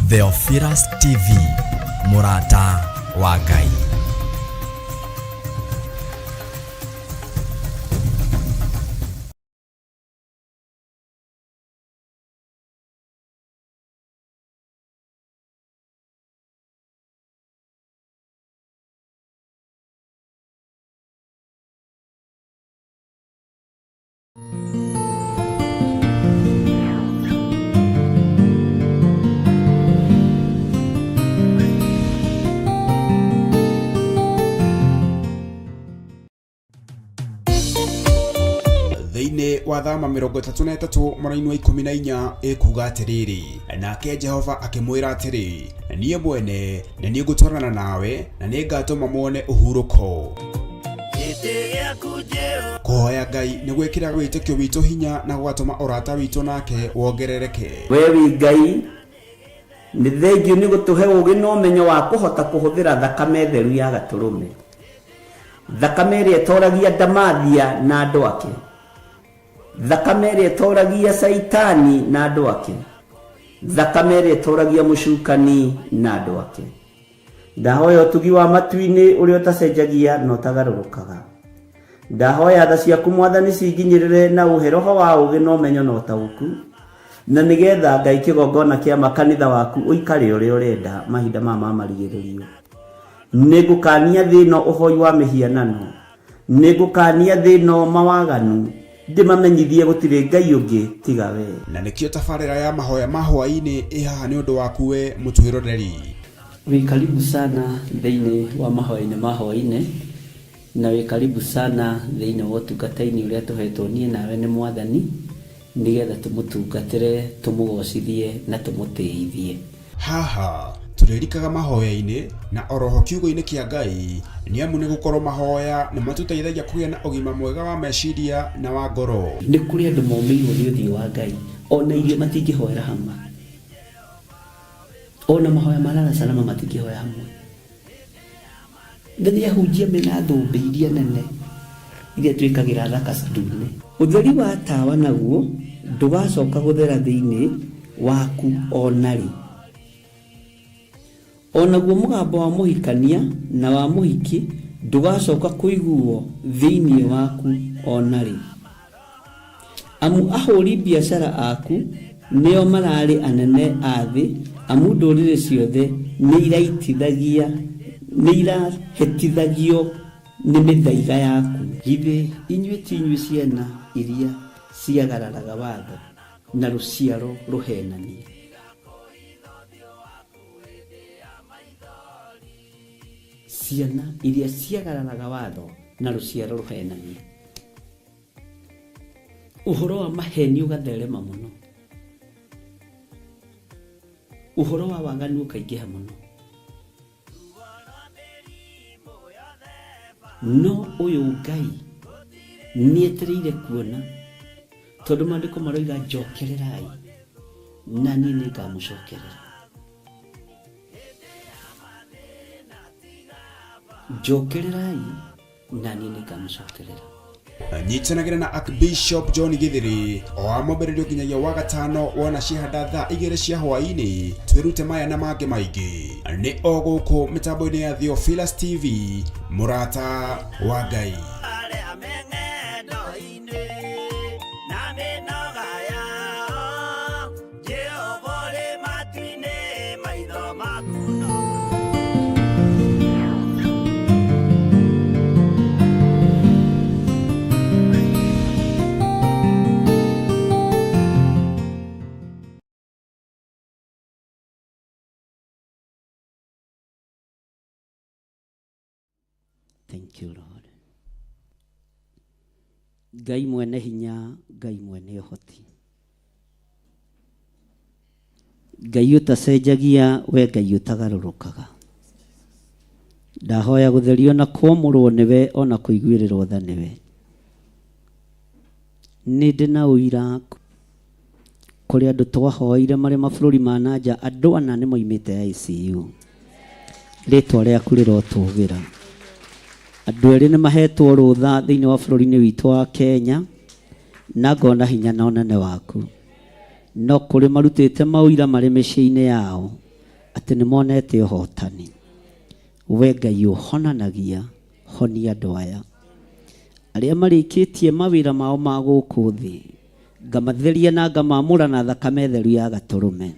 Theophilus TV, mũrata wa Ngai. Thĩinĩ wa Thama 33 mũraini wa 14 ĩkuga atĩrĩrĩ, nake Jehova akĩmwĩra atĩrĩ, niĩ mwene nĩ niĩ ngũtwarana nawe na nĩ ngatũma muone ũhurũko. Kũhoya Ngai nĩ gwĩkĩraga wĩtĩkio witũ hinya na gũgatũma ũrata witũ nake wongerereke. We wĩ Ngai, nĩ thengiũ nĩ gũtũhe ũũgĩ na ũmenyo wa kũhota kũhũthĩra thakame theru ya Gatũrũme, thakame ĩrĩa ĩtoragia ndamathia na andũ ake, thakame ĩrĩa ĩtoragia Caitani na andũ ake, thakame ĩrĩa ĩtoragia mũcukani na andũ ake. Ndahoya ũtugi wa matu-inĩ ũrĩa ũtacenjagia na ũtagarũrũkaga. Ndahoya tha ciaku Mwathani cinginyĩrĩre na ũhe roho wa ũũgĩ na ũmenyo na ũtaũku, na nĩgetha Ngai kĩgongona kĩa ma kanitha waku ũikare ũrĩa ũrenda mahinda maya ma marigĩrĩrio. Nĩngũkania thĩ ĩno ũhoi wa mĩhianano, nĩngũkania thĩ ĩno mawaganu, ndĩmamenyithie gũtirĩ Ngai ũngĩ tiga we. Na nĩkĩo tabarĩra ya mahoya ma hwaĩ-inĩ ĩ haha nĩ ũndũ waku we mũtwĩroreri. Wĩ karibu sana thĩinĩ wa mahoya-inĩ ma hwaĩ-inĩ, na wĩ karibu sana thĩinĩ wa ũtungata-inĩ ũrĩa tũhetwo niĩ nawe nĩ Mwathani, nĩgetha tũmũtungatĩre, tũmũgocithie na tũmũtĩithie. Haha tũrĩrikaga mahoya-inĩ na oroho kiugo-inĩ kĩa Ngai, nĩ amu nĩ gũkorwo mahoya nĩ matũteithagia kũgĩa na ũgima mwega wa meciria na wa ngoro. Nĩ kũrĩ andũ momĩirwo nĩ ũthiũ wa Ngai, ona irio matingĩhoera hamwe, ona mahoya ma lala salama matingĩhoya hamwe. Na nĩ ahunjia mena thũmbĩ iria nene iria twĩkagĩra thaka ndune. Ũtheri wa tawa naguo ndũgacoka gũthera thĩinĩ waku o na rĩ. O naguo mũgambo wa mũhikania na wa mũhiki ndũgacoka kũiguwo thĩinĩ waku o na rĩ. Amu ahũri biacara aku nĩo mararĩ anene a thĩ, amu ndũrĩrĩ ciothe nĩirahĩtithagio nĩ mĩthaiga yaku. Githĩ inyuĩ ti inyuĩ ciana iria ciagararaga watho, na rũciaro rũheenania? Ciana iria ciagararaga watho, na rũciaro rũheenania. Ũhoro wa maheni ũgatherema mũno, ũhoro wa waganu ũkaingĩha mũno. No ũyũ Ngai nĩetereire kuona, tondũ maandĩko maroiga njokererai na niĩ nĩngamũcokerera. Njokererai na niĩ nĩngamũcokerera. Nyitanagĩra na Archbishop John Githiri o wa mwambĩrĩrio nginyagia wa gatano wona ciahanda thaa 2 cia hwaĩ-inĩ, twĩrute maya na mangĩ maingĩ nĩ o gũkũ mĩtambo-inĩ ya Theophilus TV, mũrata wa Ngai. Thank you, Lord. Ngai mwene hinya, Ngai mwene ũhoti. Ngai ũtacenjagia, we Ngai ũtagarũrũkaga. Ndahoya gũtherio na kwamũrwo nĩwe ona kũiguĩrĩrwo tha nĩwe. Nĩ ndĩ na ũira kũrĩ andũ twahoeire marĩ mabũrũri ma na nja, andũ ana nĩ moimĩte ICU. Rĩtwa rĩaku rĩrotũgĩra. Andũ erĩ nĩ mahetwo rũtha thĩinĩ wa bũrũri-inĩ witũ wa Kenya, na ngona hinya na ũnene waku. No kũrĩ marutĩte maũira marĩ mĩciĩ-inĩ yao atĩ nĩ monete ũhotani. We Ngai ũhonanagia, honia andũ aya. Arĩa marĩkĩtie mawĩra mao ma gũkũ thĩ, ngamatheria na ngamamũra na thakame theru ya gatũrũme.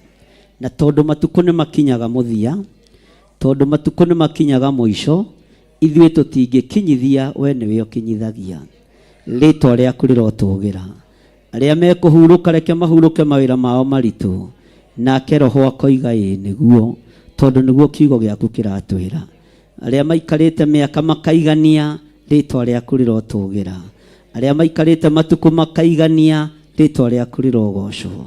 Na tondũ matukũ nĩ makinyaga mũthia, tondũ matukũ nĩ makinyaga mũico, ithuĩ tũtingĩkinyithia, we nĩwe ũkinyithagia. Rĩtwa rĩaku rĩrotũgĩra. Arĩa mekũhurũka reke mahurũke mawĩra mao maritũ. Nake Roho akoiga ĩĩ nĩguo, tondũ nĩguo kiugo gĩaku kĩratwĩra. Arĩa maikarĩte mĩaka makaigania, rĩtwa rĩaku rĩrotũgĩra. Arĩa maikarĩte matukũ makaigania, rĩtwa rĩaku rĩrogocwo.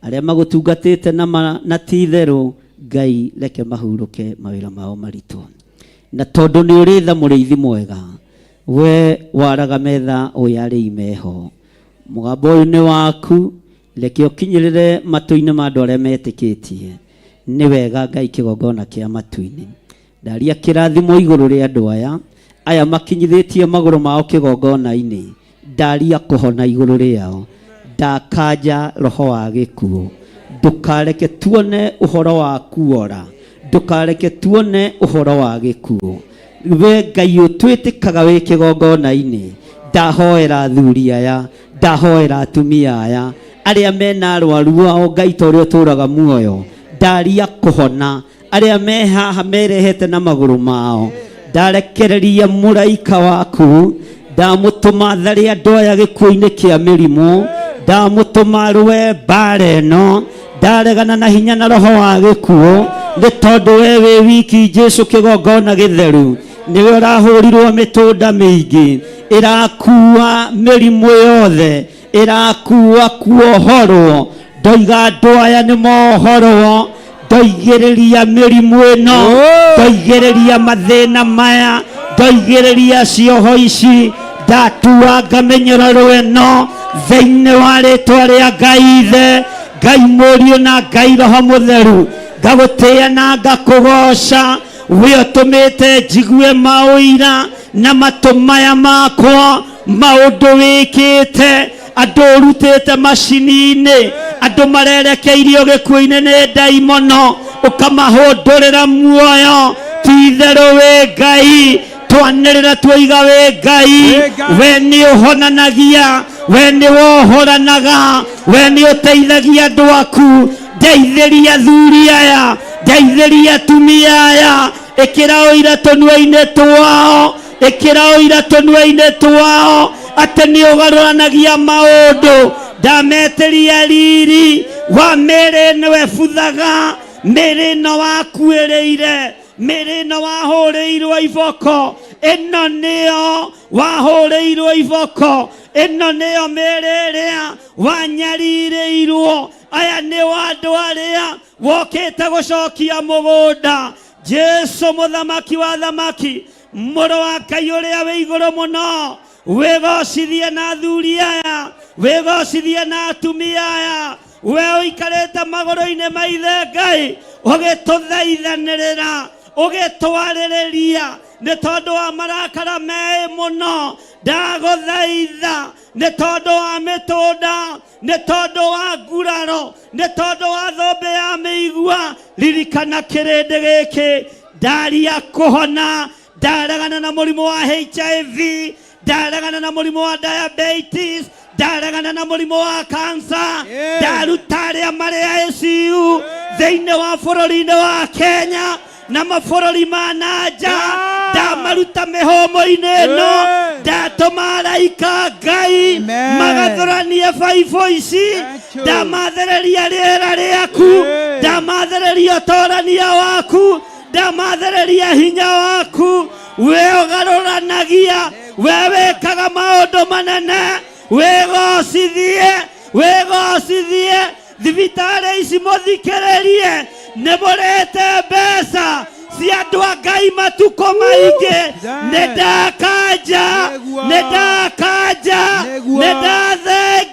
Arĩa magũtungatĩte na ma na ti itherũ, Ngai reke mahurũke mawĩra mao maritũ. Na tondũ nĩ ũrĩ tha mũrĩithi mwega, we waraga metha ũyũ arĩi meho. Mũgambo ũyũ nĩ waku, reke ũkinyĩrĩre matũ-inĩ ma andũ arĩa metĩkĩtie. Nĩ wega Ngai kĩgongona kĩa matu-inĩ. Ndaria kĩrathimo igũrũ rĩa andũ aya, aya makinyithĩtie magũrũ mao kĩgongona-inĩ. Ndaria kũhona igũrũ rĩao. Ndakanja roho wa gĩkuũ. Ndũkareke tuone ũhoro wa kuora. Ndũkareke tuone ũhoro wa gĩkuũ. We Ngai ũtwĩtĩkaga wĩ kĩgongona-inĩ. Ndahoera athuri aya, ndahoera atumia aya, arĩa mena arwaru ao Ngai ta ũrĩa ũtũraga muoyo. Ndaria kũhona arĩa me haha merehete na magũrũ mao. Ndarekereria mũraika waku, ndamũtũma tharĩ andũ aya gĩkuũ-inĩ kĩa mĩrimũ, ndamũtũma rũe mbara ĩno, ndaregana na hinya na roho wa gĩkuũ, nĩ tondũ we wĩ wiki Jesu kĩgongona gĩtheru, nĩwe ũrahũrirwo mĩtũnda mĩingĩ, ĩrakua mĩrimũ yothe, ĩrakua kuohorwo. Ndoiga andũ aya nĩ mohorwo, ndoigĩrĩria mĩrimũ ĩno, ndoigĩrĩria mathĩna maya, ndoigĩrĩria cioho ici, ndatuanga mĩnyororo ĩno thĩinĩ wa rĩtwa rĩa Ngai Ithe, Ngai Mũriũ na Ngai Roho Mũtheru. Ngagũtĩĩa na ngakũgoca, we ũtũmĩte njigue maũira na matũ maya makwa, maũndũ wĩkĩte, andũ ũrutĩte macini-inĩ, andũ marerekeirio gĩkuũ-inĩ nĩ ndaimono, ũkamahũndũrĩra muoyo. Ti itherũ wĩ Ngai, twanĩrĩra tuoiga wĩ Ngai, we nĩ ũhonanagia, we nĩ wohoranaga, we nĩ ũteithagia andũ aku. Ndeithĩria athuri aya, ndeithĩria atumia aya, ĩkĩra ũira tũnua-inĩ twao, ĩkĩra ũira tũnua-inĩ twao atĩ nĩ ũgarũranagia maũndũ. Ndametĩria riri wa mĩĩrĩ ĩno ĩbuthaga, mĩĩrĩ ĩno wakuĩrĩire, mĩĩrĩ ĩno wahũrĩirwo iboko, ĩno nĩyo wahũrĩirwo iboko, ĩno nĩyo mĩĩrĩ ĩrĩa wanyarirĩirwo. Aya nĩo andũ arĩa wokĩte gũcokia mũgũnda. Jesu mũthamaki wa thamaki, mũrũ wa Ngai ũrĩa wĩ igũrũ mũno, wĩgocithie na athuri aya, wĩgocithie na atumia aya, we ũikarĩte magũrũ-inĩ ma Ithe Ngai, ũgĩtũthaithanĩrĩra, ũgĩtwarĩrĩria, nĩ tondũ wa marakara meĩ mũno. Ndagũthaitha nĩ tondũ wa mĩtũnda, nĩ tondũ wa nguraro, nĩ tondũ wa thũmbĩ ya mĩigua, ririkana kĩrĩndĩ gĩkĩ. Ndaria kũhona, ndaregana na mũrimũ wa HIV, ndaregana na mũrimũ wa diabetes, ndaregana na mũrimũ wa cancer, ndaruta arĩa marĩ ICU thĩinĩ wa bũrũri-inĩ wa Kenya na mabũrũri ma na nja, ndamaruta mĩhũmũ-inĩ ĩno, ndatũma araika Ngai magathũranie baibũ ici, ndamathereria rĩera rĩaku, ndamathereria ũtorania waku, ndamathereria hinya waku. We ũgarũranagia, we wĩkaga maũndũ manene, wĩgocithie, wĩgocithie. Thibitarĩ ici mũthikĩrĩrie, nĩ mũrĩte mbeca cia andũ a Ngai matukũ maingĩ. Nĩ ndakanja, nĩ ndakanja, nĩ ndathengia.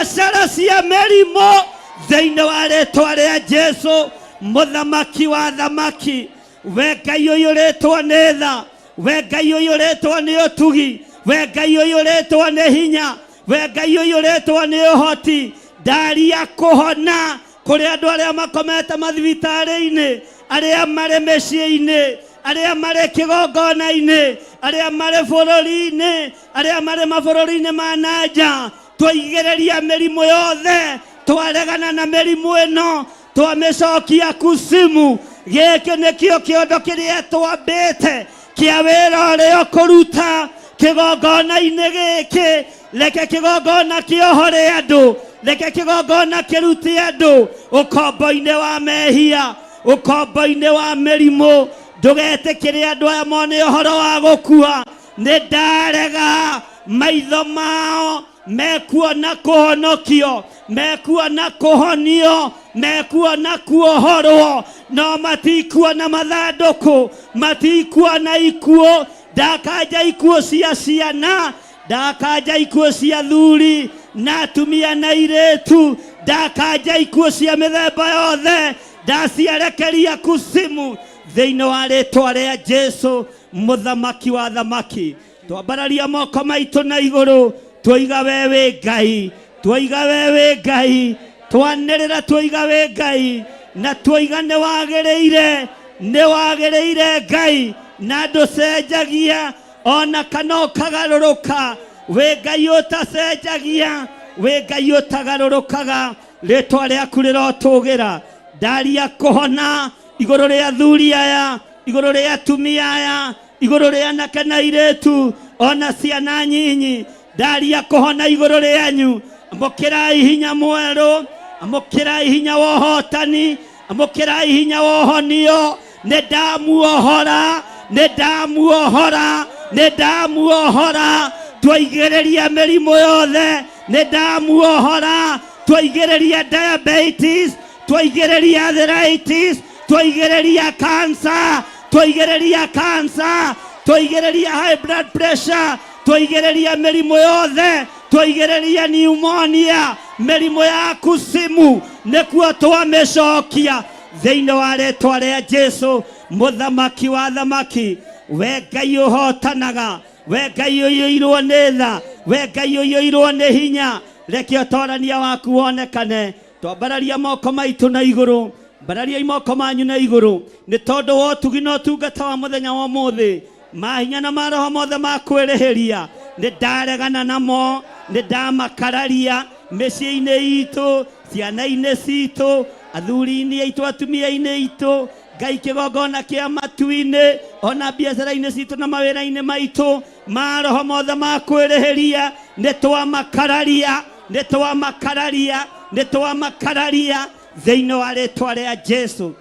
Biacara cia mĩrimũ thĩinĩ wa rĩtwa rĩa Jesu, mũthamaki wa thamaki. We Ngai ũiyũrĩtwo nĩ tha, we Ngai ũiyũrĩtwo nĩ ũtugi, we Ngai ũiyũrĩtwo nĩ hinya, we Ngai ũiyũrĩtwo nĩ ũhoti, ndaria kũhona kũrĩ andũ arĩa makomete mathibitarĩ-inĩ, arĩa marĩ mĩciĩ-inĩ, arĩa marĩ kĩgongona-inĩ, arĩa marĩ bũrũri-inĩ, arĩa marĩ mabũrũri-inĩ ma na nja. Twaigĩrĩria mĩrimũ yothe, twaregana na mĩrimũ ĩno, twamĩcokia kusimu. Gĩkĩ nĩkĩo kĩondo kĩrĩa twambĩte kĩa wĩra ũrĩa ũkũruta kĩgongona-inĩ gĩkĩ. Reke kĩgongona kĩohore andũ, reke kĩgongona kĩrute andũ ũkombo-inĩ wa mehia, ũkombo-inĩ wa mĩrimũ. Ndũgetĩkĩre andũ aya mone ũhoro wa gũkua. Nĩ ndarega maitho mao mekuona kũhonokio, mekuona kũhonio, mekuona kuohorwo, no matikuona mathandũkũ, matikuona ikuũ. Ndakanja ikuũ cia ciana, ndakanja ikuũ cia thuri na atumia na airĩtu, ndakanja ikuũ cia mĩthemba yothe, ndaciarekeria kusimu thĩinĩ wa rĩtwa rĩa Jesu, mũthamaki wa thamaki. Twambararia moko maitũ na igũrũ, twoiga we wĩ Ngai, twoiga we wĩ Ngai, twanĩrĩra twoiga wĩ Ngai, na twoiga nĩ wagĩrĩire, nĩ wagĩrĩire Ngai, na ndũcenjagia ona kana ũkagarũrũka. Wĩ Ngai ũtacenjagia, wĩ Ngai ũtagarũrũkaga, rĩtwa rĩaku rĩrotũgĩra. Ndaria kũhona igũrũ rĩa athuri aya, igũrũ rĩa atumia aya, igũrũ rĩa anake na airĩtu, ona ciana nyinyi. Ndaria kũhona igũrũ rĩanyu. Amũkĩrai hinya mwerũ, amũkĩrai hinya wa ũhotani, amũkĩrai hinya wa ũhonio. Nĩ ndamuohora, nĩ ndamuohora, nĩ ndamuohora. Twaigĩrĩria mĩrimũ yothe, nĩ ndamuohora. Twaigĩrĩria diabetes, twaigĩrĩria arthritis, twaigĩrĩria cancer, twaigĩrĩria cancer, twaigĩrĩria high blood pressure, twaigĩrĩria mĩrimũ yothe, twaigĩrĩria pneumonia, mĩrimũ ya kusimu, nĩkuo twamĩcokia thĩinĩ wa rĩtwa rĩa Jesu, mũthamaki wa thamaki. We Ngai ũhotanaga, we Ngai ũiyũirwo nĩ tha, we Ngai ũiyũirwo nĩ hinya, reke ũtorania waku wonekane. Twambararia moko maitũ na igũrũ, mbarariai moko manyu na igũrũ, nĩ tondũ wa ũtugi na ũtungata wa mũthenya wa ũmũthĩ. Mahinya na maroho mothe ma kwĩrĩhĩria nĩ ndaregana namo, nĩ ndamakararia mĩciĩ-inĩ itũ, ciana-inĩ citũ, athuri-inĩ aitũ, atumia-inĩ aitũ, Ngai kĩgongona kĩa matu-inĩ, ona biacara-inĩ citũ na mawĩra-inĩ maitũ. Maroho mothe ma kwĩrĩhĩria nĩ twamakararia, nĩ twamakararia, nĩ twamakararia thĩinĩ wa rĩtwa rĩa Jesu.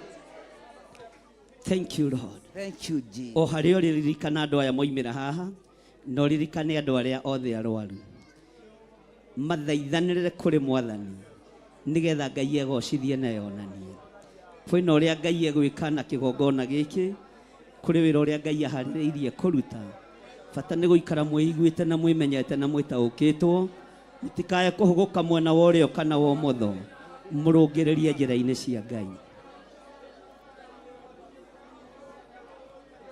Thank you Lord. Thank you, Jesus. O harĩa ũrĩririkana andũ aya moimĩra haha, na ũririkane andũ arĩa othe arwaru, mathaithanĩrĩre kũrĩ Mwathani nĩgetha Ngai egocithie na yonanie. Kwĩna ũrĩa Ngai egwĩka na kĩgongona gĩkĩ, kũrĩ wĩra ũrĩa Ngai aharĩrĩirie kũruta. Bata nĩ gũikara mwĩiguĩte na mwĩmenyete na mwĩtaũkĩtwo, mũtikae kũhũgũka mwena wa ũrĩo kana wa ũmotho, mũrũngĩrĩrie njĩra-inĩ cia Ngai.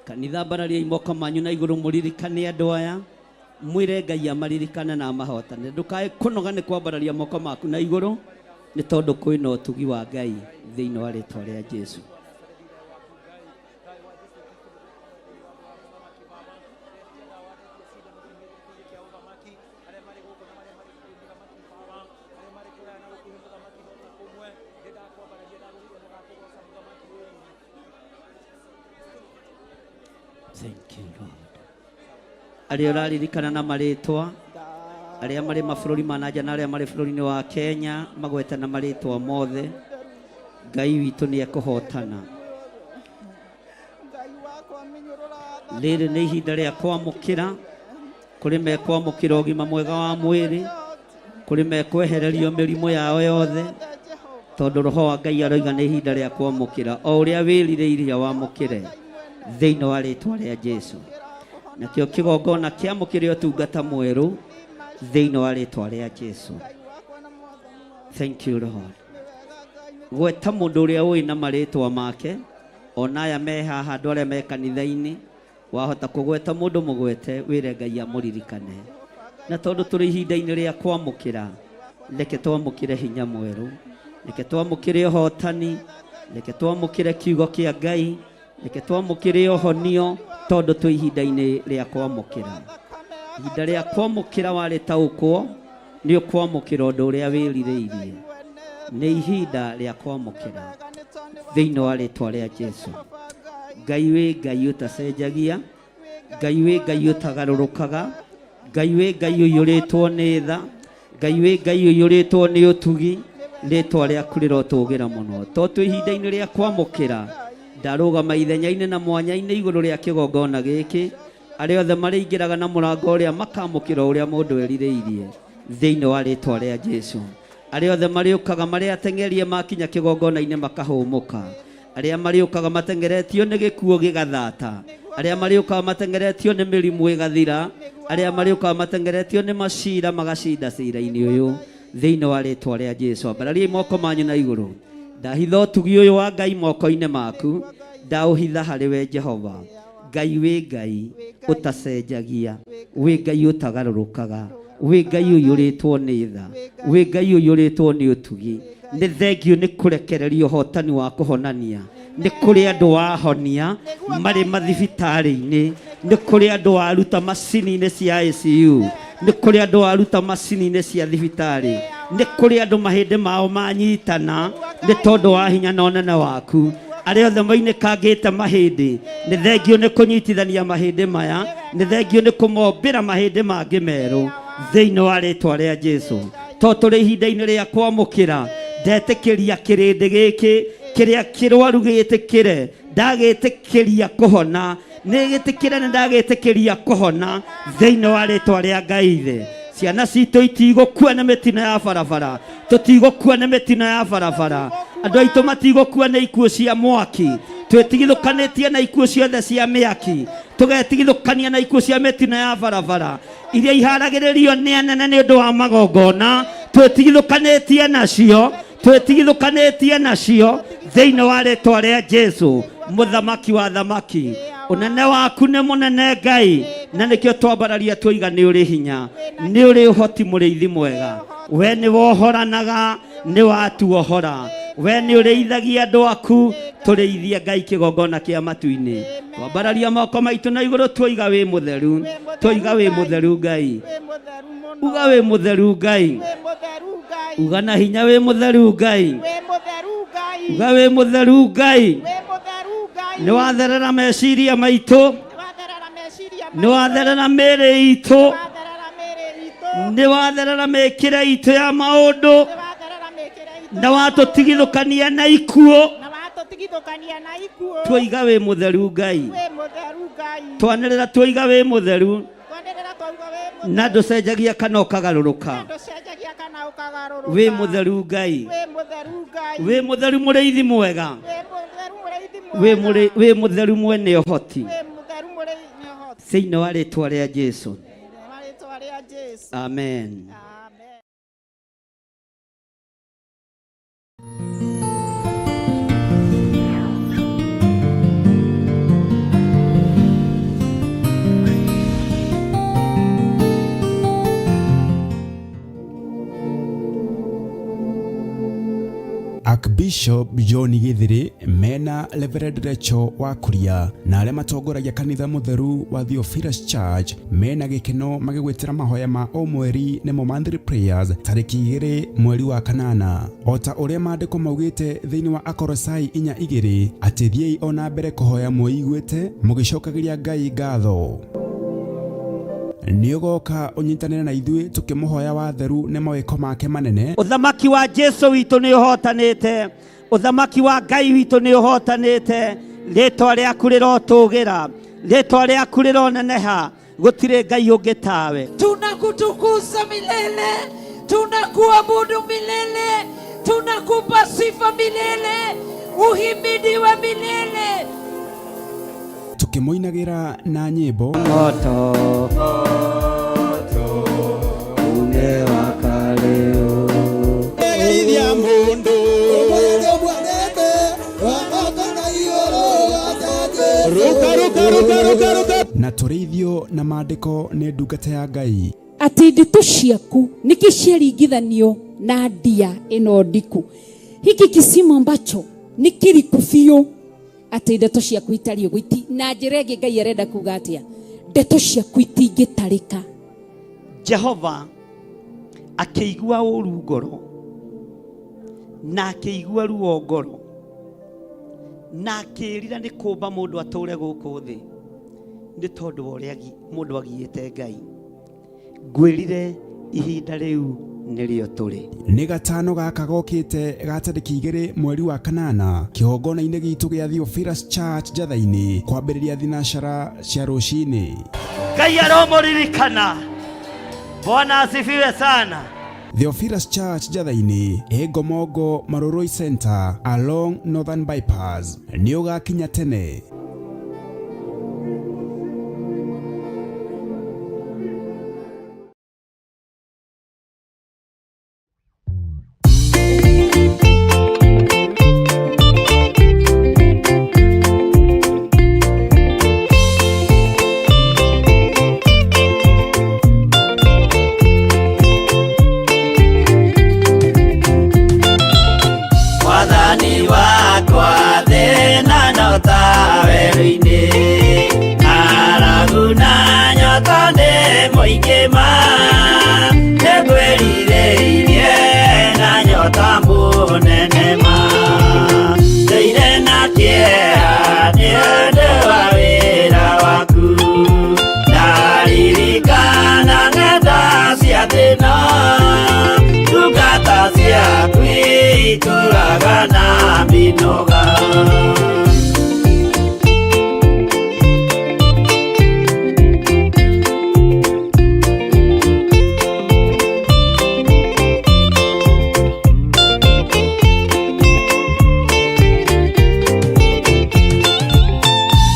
Kanitha, mbarariai moko manyu na igũrũ, mũririkane andũ aya, mwĩre Ngai amaririkane na amahotane. Ndũkae kũnoga nĩ kwambararia moko maku na igũrũ, nĩ tondũ kwĩna ũtugi wa Ngai thĩinĩ wa rĩtwa rĩa Jesu. Thank you, Lord. Arĩa ũraririkana na marĩtwa, arĩa marĩ mabũrũri ma na nja na arĩa marĩ bũrũri-inĩ wa Kenya, magwete na marĩtwa mothe. Ngai witũ nĩ ekũhotana. Rĩrĩ nĩ ihinda rĩa kwamũkĩra, kũrĩ mekwamũkĩra ũgima mwega wa mwĩrĩ, kũrĩ mekwehererio mĩrimũ yao yothe, tondũ roho wa Ngai aroiga nĩ ihinda rĩa kwamũkĩra. O ũrĩa wĩrirĩirie wamũkĩre thĩinĩ wa rĩtwa rĩa Jesu. Nakĩo kĩgongona kĩamũkĩre ũtungata mwerũ thĩinĩ wa rĩtwa rĩa Jesu. Thank you Lord. Gweta mũndũ ũrĩa ũĩ na marĩtwa make, ona aya me haha, andũ arĩa me kanitha-inĩ, wahota kũgweta mũndũ mũgwete wĩre Ngai amũririkane. Na tondũ tũrĩ ihinda-inĩ rĩa kwamũkĩra, reke twamũkĩre hinya mwerũ, reke twamũkĩre ũhotani, reke twamũkĩre kiugo kĩa Ngai, reke twamũkĩre ũhonio, tondũ twĩ ihinda-inĩ rĩa kwamũkĩra. Ihinda rĩa kwamũkĩra warĩtaũkwo, nĩ ũkwamũkĩra ũndũ ũrĩa wĩrirĩirie. Nĩ ihinda rĩa kwamũkĩra thĩinĩ wa rĩtwa rĩa Jesu. Ngai wĩ Ngai ũtacenjagia, Ngai wĩ Ngai ũtagarũrũkaga, Ngai wĩ Ngai ũiyũrĩtwo nĩ tha, Ngai wĩ Ngai ũiyũrĩtwo nĩ ũtugi, rĩtwa rĩaku rĩrotũgĩra mũno. To twĩ ihinda-inĩ rĩa kwamũkĩra, ndarũgama ithenya-inĩ na mwanya-inĩ igũrũ rĩa kĩgongona gĩkĩ, arĩa othe marĩingĩraga na mũrango ũrĩa makamũkĩra ũrĩa mũndũ erirĩirie thĩinĩ wa rĩtwa rĩa Jesu. Arĩa othe marĩũkaga marĩ ateng'erie makinya kĩgongona-inĩ makahũmũka. Arĩa marĩũkaga mateng'eretio nĩ gĩkuũ gĩgathata. Arĩa marĩũkaga mateng'eretio nĩ mĩrimũ ĩgathira. Arĩa marĩũkaga mateng'eretio nĩ macira magacinda cira-inĩ ũyũ thĩinĩ wa rĩtwa rĩa Jesu. Ambarariai moko manyu na igũrũ. Ndahitha ũtugi ũyũ wa Ngai moko-inĩ maku, ndaũhitha harĩ we Jehova. Ngai wĩ Ngai ũtacenjagia, wĩ Ngai ũtagarũrũkaga, wĩ Ngai ũiyũrĩtwo nĩ tha, wĩ Ngai ũiyũrĩtwo nĩ ũtugi. Nĩ thengiũ nĩ kũrekereria ũhotani wa kũhonania. Nĩ kũrĩ andũ wahonia marĩ mathibitarĩ-inĩ, nĩ kũrĩ andũ waruta macini-inĩ cia ICU, nĩ kũrĩ andũ waruta macini-inĩ cia thibitarĩ, nĩ kũrĩ andũ mahĩndĩ mao manyitana nĩ tondũ wa hinya na ũnene waku. Arĩa othe moinĩkangĩte mahĩndĩ, nĩ thengiũ nĩ kũnyitithania mahĩndĩ maya, nĩ thengiũ nĩ kũmombĩra mahĩndĩ mangĩ merũ thĩinĩ wa rĩtwa rĩa Jesu. To tũrĩ ihinda-inĩ rĩa kwamũkĩra, ndetĩkĩria kĩrĩndĩ gĩkĩ kĩrĩa kĩrwaru gĩtĩkĩre, ndagĩtĩkĩria kũhona, nĩ gĩtĩkĩre, nĩ ndagĩtĩkĩria kũhona thĩinĩ wa rĩtwa rĩa Ngai Ithe. Ciana citũ itigũkua nĩ mĩtino ya barabara, tũtigũkua nĩ mĩtino ya barabara, andũ aitũ matigũkua nĩ ikuũ cia mwaki, twĩtigithũkanĩtie na ikuũ ciothe cia mĩaki, tũgetigithũkania na ikuũ cia mĩtino ya barabara iria iharagĩrĩrio nĩ anene nĩ ũndũ wa magongona, twĩtigithũkanĩtie nacio, twĩtigithũkanĩtie nacio thĩinĩ wa rĩtwa rĩa Jesu, mũthamaki wa thamaki. Ũnene waku nĩ mũnene Ngai, na nĩkĩo twambararia twoiga nĩ ũrĩ hinya, nĩ ũrĩ ũhoti, mũrĩithi mwega. We nĩ wohoranaga, nĩ watuohora, we nĩ ũrĩithagia andũ aku, tũrĩithie Ngai kĩgongona kĩa matu-inĩ. Twambararia moko maitũ na igũrũ twoiga wĩ mũtheru, twoiga wĩ mũtheru Ngai, uga wĩ mũtheru Ngai, uga na hinya wĩ mũtheru Ngai, uga wĩ mũtheru Ngai. Nĩ watherera meciria maitũ, nĩ watherera mĩĩrĩ itũ, nĩ watherera mĩkĩre itũ ya maũndũ, na watũtigithũkania na ikuũ, twoiga wĩ mũtheru Ngai, twanĩrĩra twoiga wĩ mũtheru, na ndũcenjagia kana ũkagarũrũka, wĩ mũtheru Ngai, wĩ mũtheru mũrĩithi mwega, wĩ mũtheru mwene ũhoti, thĩinĩ wa rĩtwa rĩa Jesu, amen. Archbishop John Githiri mena Reverend Rachel wa Kuria na arĩa matongoragia kanitha mũtheru wa Theophilus Church mena gĩkeno magĩgwĩtĩra mahoya ma o mweri nĩmo monthly prayers tarĩki 2 mweri wa 8 o ta ũrĩa maandĩko maugĩte thĩinĩ wa Akolosai 4:2 atĩ thiĩi o na mbere kũhoya mwĩiguĩte mũgĩcokagĩria Ngai ngatho. Nĩ ũgoka ũnyitanĩre na ithuĩ tũkĩmũhoya watheru nĩ mawĩko make manene. Ũthamaki wa Jesu witũ nĩ ũhotanĩte, ũthamaki wa Ngai witũ nĩ ũhotanĩte, rĩtwa rĩaku rĩrotũgĩra, rĩtwa rĩaku rĩroneneha, gũtirĩ Ngai ũngĩ tawe. Tunakutukuza milele, tunakuabudu milele, tunakupa sifa milele, uhimidiwe milele. Tukĩmũinagĩra na nyĩmbo moto umewaka leo. Na tũrĩithio na maandĩko nĩ ndungata ya Ngai. Atĩ ndeto ciaku nĩkĩ ciaringithanio na ndia ĩno ndiku. Hiki kisima ambacho nĩ kĩriku biũ, atĩ ndeto ciaku itariĩ ũguo na njĩra ĩngĩ Ngai arenda kuga atĩa? Ndeto ciaku itingĩtarĩka. Jehova akĩigua ũru ngoro na akĩigua ruo ngoro na akĩĩrira nĩ kũmba mũndũ atũre gũkũ thĩ nĩ tondũ wa ũrĩa mũndũ agiĩte Ngai. Ngwĩrire ihinda rĩu nĩrĩo tũrĩ. Nĩ gatano gaka gokĩte ga tarĩki 2 mweri wa 8 kĩhongona-inĩ gitũ gĩa Theophilus Church Njatha-inĩ kwambĩrĩria thinacara cia rũcinĩ. Ngai aromũririkana. Bwana asifiwe sana. Theophilus Church Njatha-inĩ ĩ Ngomongo Marurui Center along Northern Bypass. Nĩ ũgakinya tene. Mwathani wakwa thĩna no ta werũ-inĩ, ng'aragu na nyota nĩ mũingĩ ma, nĩngwĩrirĩirie na nyota mũnene ma, ndũire na kĩeha nĩ ũndũ wa wĩra waku, ndaririkana ng'enda cia thĩna, ndungata ciaku itũraga na mĩnoga.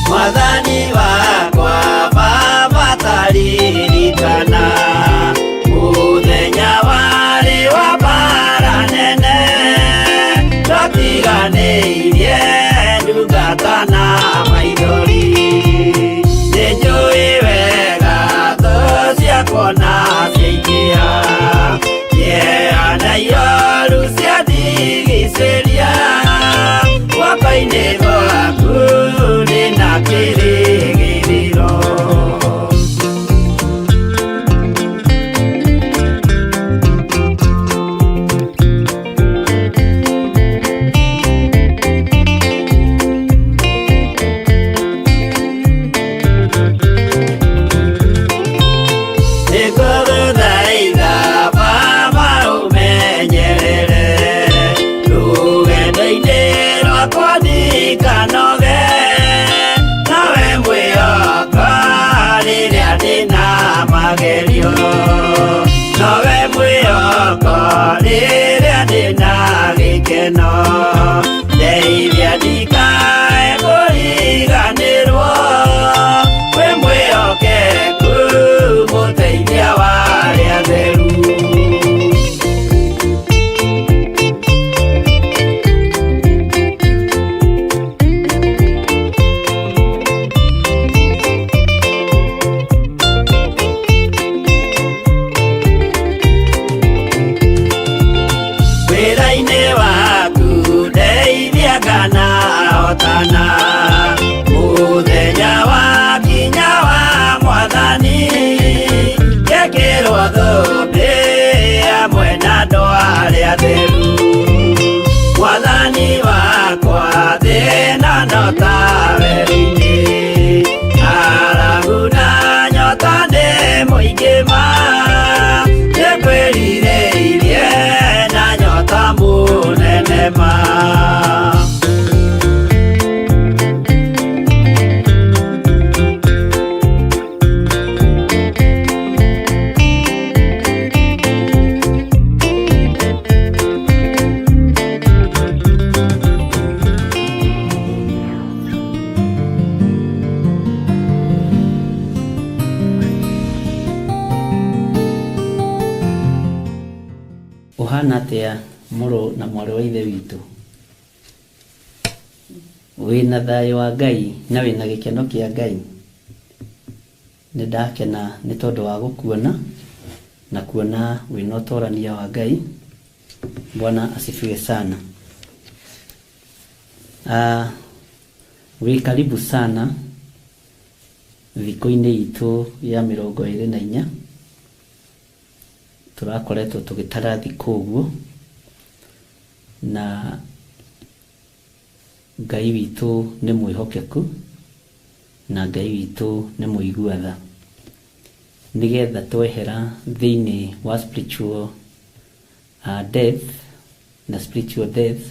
Mwathani wakwa Baba taririkana mũthenya warĩ wa mbara nene, twatiganĩirie ndungata na maithori, nĩnjũĩ wega thũ ciakwa na ciaingĩha, kĩeha na ioru ciandigicĩria, guoko-inĩ gwaku ndĩna kĩrĩgĩrĩro. Nĩngũgũthaitha Baba ũmenyerere rũgendo-inĩ rwakwa ndikanoge, nawe mwĩhoko rĩrĩa ndĩna magerio, nowe mwĩhoko rĩrĩa ndĩna gĩkeno, ndeithia ndikae kũriganĩrwo, wĩ mwĩhokeku mũteithia wa arĩa atheru. Wĩra-inĩ waku ndeithia kana hotana, mũthenya wa kinya wa Mwathani, ngekĩrwo thũmbĩ hamwe na andũ arĩa atheru. Mwathani wakwa thĩna no ta werũ-inĩ, ng'aragu na nyota nĩ mũingĩ ma, nĩngwĩrirĩirie na nyota mũnene ma. Ũhana atĩa mũrũ na mwarĩ wa ithe witũ? Wĩna thayũ wa Ngai na wĩna gĩkeno kĩa Ngai. Nĩ ndakena nĩ tondũ wa gũkuona na kuona wĩna ũtorania wa Ngai. Bwana asifiwe sana. Wĩ karibu sana thikũ-inĩ itũ ya 24. Tũrakoretwo tũgĩtara thikũ ũguo, na Ngai witũ nĩ mwĩhokeku na Ngai witũ nĩ mũigua tha, nĩgetha twehera thĩinĩ wa spiritual death na spiritual death,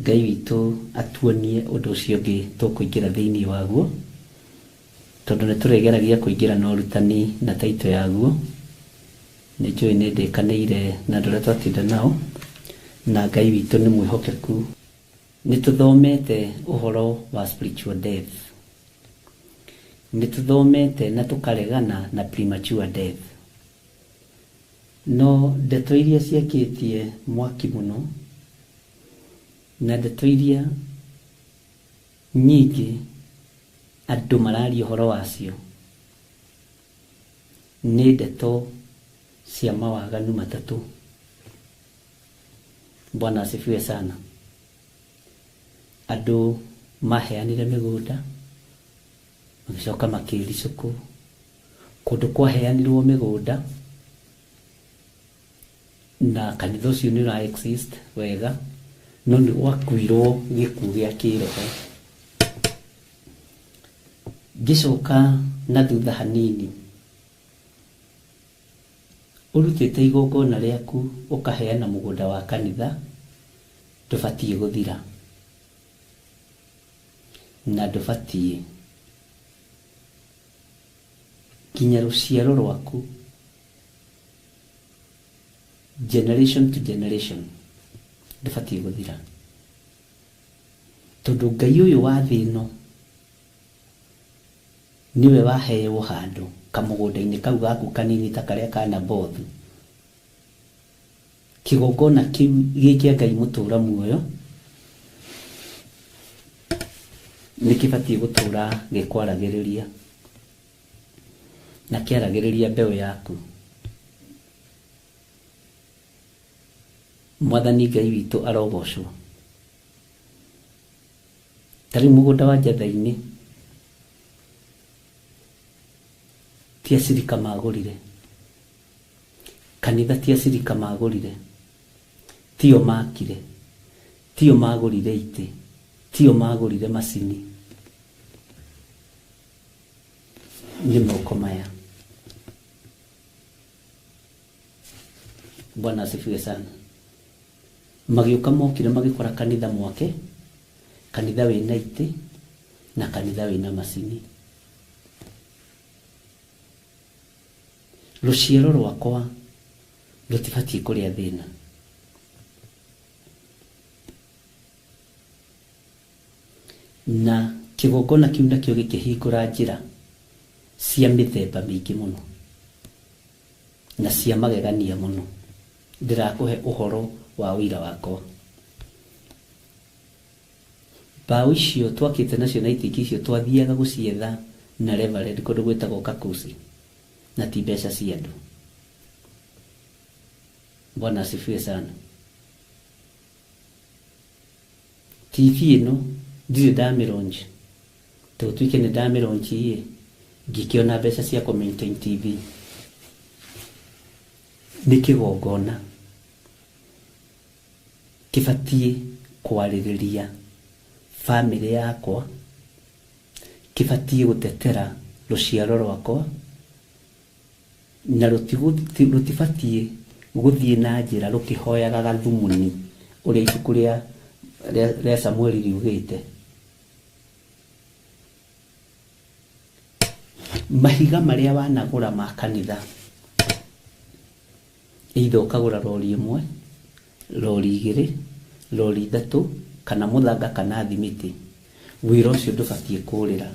Ngai witũ atuonie ũndũ ũcio ũngĩ tũkũingĩra thĩinĩ waguo, tondũ nĩ tũrĩgeragia kũingĩra na ũrutani na taito yaguo. Nĩ njũĩ nĩ ndĩkanĩire na andũ arĩa twatinda nao, na Ngai witũ nĩ mwĩhokeku. Nĩ tũthomete ũhoro wa spiritual death, nĩ tũthomete na tũkaregana na premature death, no ndeto iria ciakĩtie mwaki mũno na ndeto iria nyingĩ andũ mararia ũhoro wacio nĩ ndeto cia mawaganu matatũ. Bwana asifiwe sana. Andũ maheanire mĩgũnda magĩcoka makĩricũkwo, kũndũ kwaheanirwo mĩgũnda na kanitha ũcio nĩ ũra exist wega, no nĩ gwakuirwo gĩkuũ gĩa kĩroho. Ngĩcoka na thutha hanini, ũrutĩte igongona rĩaku ũkaheana mũgũnda wa kanitha, ndũbatiĩ gũthira na ndũbatiĩ nginya rũciaro rwaku, generation to generation, ndũbatiĩ gũthira, tondũ Ngai ũyũ wa thĩ ĩno nĩwe waheo handũ kamũgũnda-inĩ kau gaku kanini ta karĩa ka Nabothu. Kĩgongona kĩu gĩ kĩa Ngai mũtũra muoyo nĩ kĩbatiĩ gũtũra gĩkwaragĩrĩria na kĩaragĩrĩria mbeũ yaku. Mwathani Ngai witũ arogocwo. Ta rĩu mũgũnda wa Njatha-inĩ ti acirika magũrire, kanitha ti acirika magũrire, tio makire, tio magũrire itĩ, tio magũrire macini, nĩ moko maya. Bwana asifiwe sana. Magĩũka mokire magĩkora kanitha mwake, kanitha wĩna itĩ na kanitha wĩna macini. Rũciaro rwakwa rũtibatiĩ kũrĩa thĩna. Na kĩgongona kĩu nakĩo gĩkĩhingũra njĩra cia mĩthemba mĩingĩ mũno na cia magegania mũno. Ndĩrakũhe ũhoro wa ũira wakwa. Mbaũ icio twakĩte nacio na itingĩ icio twathiaga gũcietha na Reverend kũndũ gwĩtagwo Kakusi, na ti mbeca cia andũ. Bwana asifiwe sana. TV ĩno ndirĩ ndamĩlaunch, tũtuĩke nĩ ndamĩlaunch ĩ, ngĩkĩona mbeca cia kũ maintain TV. Nĩ kĩgongona kĩbatiĩ kwarĩrĩria bamĩrĩ yakwa, kĩbatiĩ gũtetera rũciaro rwakwa, na rũtibatiĩ gũthiĩ na njĩra rũkĩhoyaga gathumuni ũrĩa ibuku rĩa Samueli riugĩte. Mahiga marĩa wanagũra ma kanitha, either ũkagũra rori ĩmwe, rori igĩrĩ, rori ithatũ, kana mũthanga kana thimiti, wĩra ũcio ndũbatiĩ kũrĩra.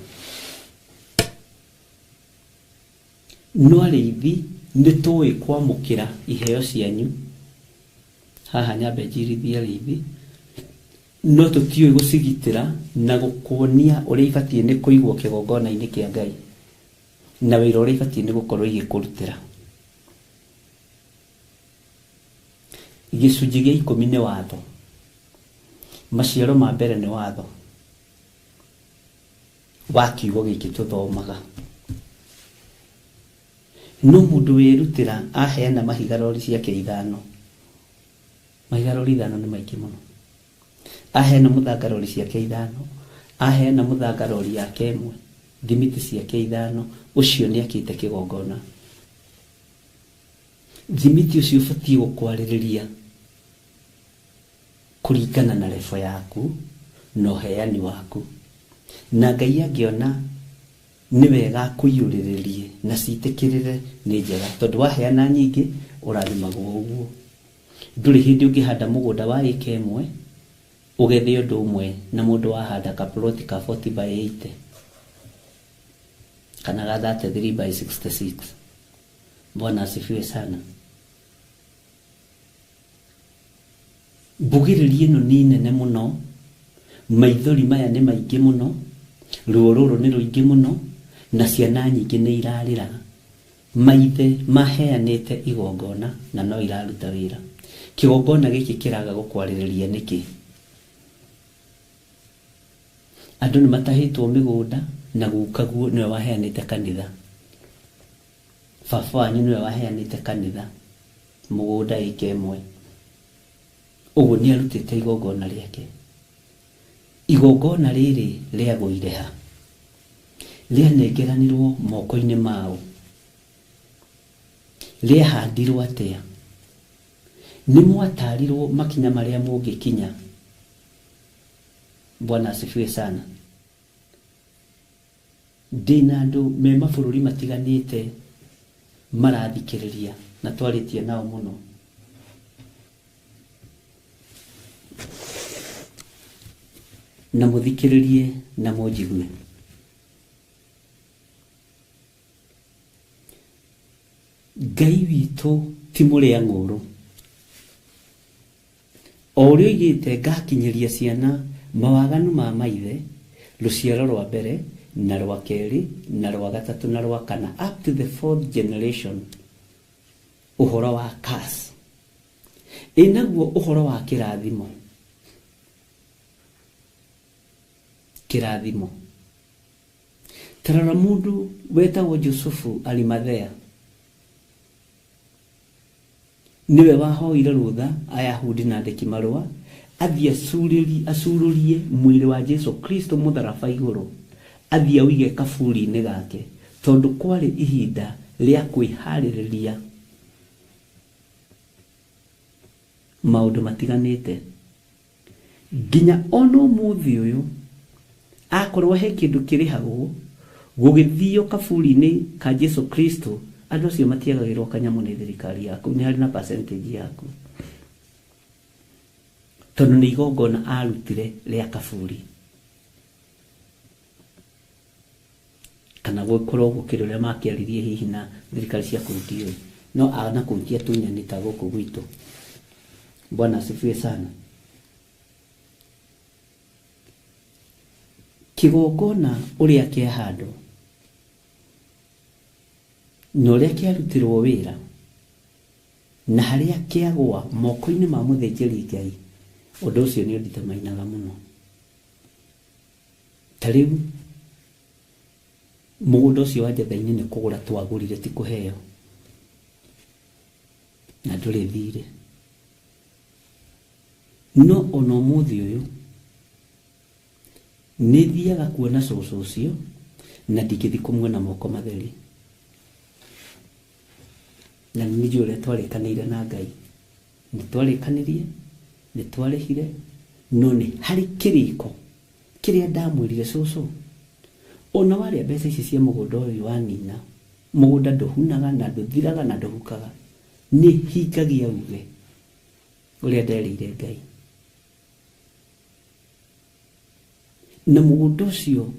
No arĩithi nĩ tũĩ kwamũkĩra iheo cianyu, haha nyambe njirithie arĩithi, no tũtiũĩ gũcigitĩra na gũkuonia ũrĩa ibatiĩ nĩ kũigwo kĩgongona-inĩ kĩa Ngai. Na wĩra ũrĩa ibatiĩ nĩ gũkorwo igĩkũrutĩra. Gĩcunjĩ gĩa 10 nĩ watho. Maciaro ma mbere nĩ watho wa kiugo gĩkĩ tũthomaga. No mũndũ wĩrutĩra aheana mahiga rori ciake 5. Mahiga rori 5 nĩ maingĩ mũno. Aheana mũthanga rori ciake 5, aheana mũthanga rori yake 1, thimiti ciake 5, ũcio nĩ akĩte kĩgongona. Thimiti ũcio ũbatiĩ gũkwarĩrĩria kũringana na rebo yaku na ũheani waku. Na Ngai angĩona nĩ wega akũiyũrĩrĩrie na citĩkĩrĩre nĩ njega, tondũ waheana nyingĩ ũrathimagwo ũguo. Ndũrĩ hĩndĩ ũngĩhanda mũgũnda wa ĩka 1 ũgethe ũndũ ũmwe na mũndũ wahanda kaploti ka 40 by 80 kana ga 33 by 66. Bwana asifiwe sana. Mbugĩrĩrio ĩno nĩ nene mũno, maithori maya nĩ maingĩ mũno, ruo rũrũ nĩ rũingĩ mũno, na ciana nyingĩ nĩ irarĩra. Maithe maheanĩte igongona na no iraruta wĩra. Kĩgongona gĩkĩ kĩraga gũkwarĩrĩria nĩkĩ? Andũ nĩ matahĩtwo mĩgũnda na gukaguo nĩwe waheanĩte kanitha. Baba wanyu nĩwe waheanĩte kanitha mũgũnda ĩka 1. Ũguo nĩ arutĩte igongona rĩake. Igongona rĩrĩ rĩagũire ha? Rĩanengeranirwo moko-inĩ mao. Rĩahandirwo atĩa? Nĩ mwatarirwo makinya marĩa mũngĩkinya. Bwana asifiwe sana. Ndĩna andũ me mabũrũri matiganĩte marathikĩrĩria na twarĩtie nao mũno. Na mũthikĩrĩrie na mũnjigue. Ngai witũ ti mũrĩa ng'ũrũ. O ũrĩa oigĩte ngakinyĩria ciana mawaganu ma maithe, rũciaro rwa mbere na rwa kerĩ na rwa gatatũ na rwa kana, up to the 4th generation, ũhoro wa curse. Ĩ naguo ũhoro wa kĩrathimo. Kĩrathimo. Tarora mũndũ wetagwo Jusufu Arimathea. Nĩwe wahoire rũtha Ayahudi na andĩki marũa athiĩ acurũrie mwĩrĩ wa Jesu Kristo mũtharaba igũrũ, athiĩ aũige kaburi-inĩ gake, tondũ kwarĩ ihinda rĩa kwĩharĩrĩria maũndũ matiganĩte. Nginya ona ũmũthĩ ũyũ akorwo he kĩndũ kĩrĩhagwo gũgĩthio kaburi-inĩ ka Jesu Kristo, andũ acio matiagagĩrwo kanyamũ nĩ thirikari yaku, nĩ harĩ na percentage yaku, tondũ nĩ igongona arutire rĩa kaburi. Kana gũkorwo gũkĩrĩ ũrĩa makĩaririe hihi na thirikari cia kũu ndiũĩ, no ana kũu ti atunyani ta gũkũ gwitũ. Bwana asifiwe sana. Kĩgongona ũrĩa kĩahandwo na ũrĩa kĩarutirwo wĩra na harĩa kĩagwa moko-inĩ ma mũthĩnjĩri Ngai, ũndũ ũcio nĩ ũnditamainaga mũno. Ta rĩu mũgũnda ũcio wa Njatha-inĩ nĩ kũgũra twagũrire, ti kũheo, na ndũrĩ thirĩ. No ona ũmũthĩ ũyũ nĩ thiaga kuona cũcũ ũcio na ndingĩthiĩ kũmuona moko matheri. Na nĩ njũĩ ũrĩa twarĩkanĩire na Ngai. Nĩ twarĩkanĩrie, nĩ twarĩhire, no nĩ harĩ kĩrĩko kĩrĩa ndamwĩrire cũcũ, ona warĩa mbeca ici cia mũgũnda ũyũ wanina, mũgũnda ndũhunaga na ndũthiraga na ndũhukaga, nĩ hingagia uge ũrĩa nderĩire Ngai. Na mũgũnda ũcio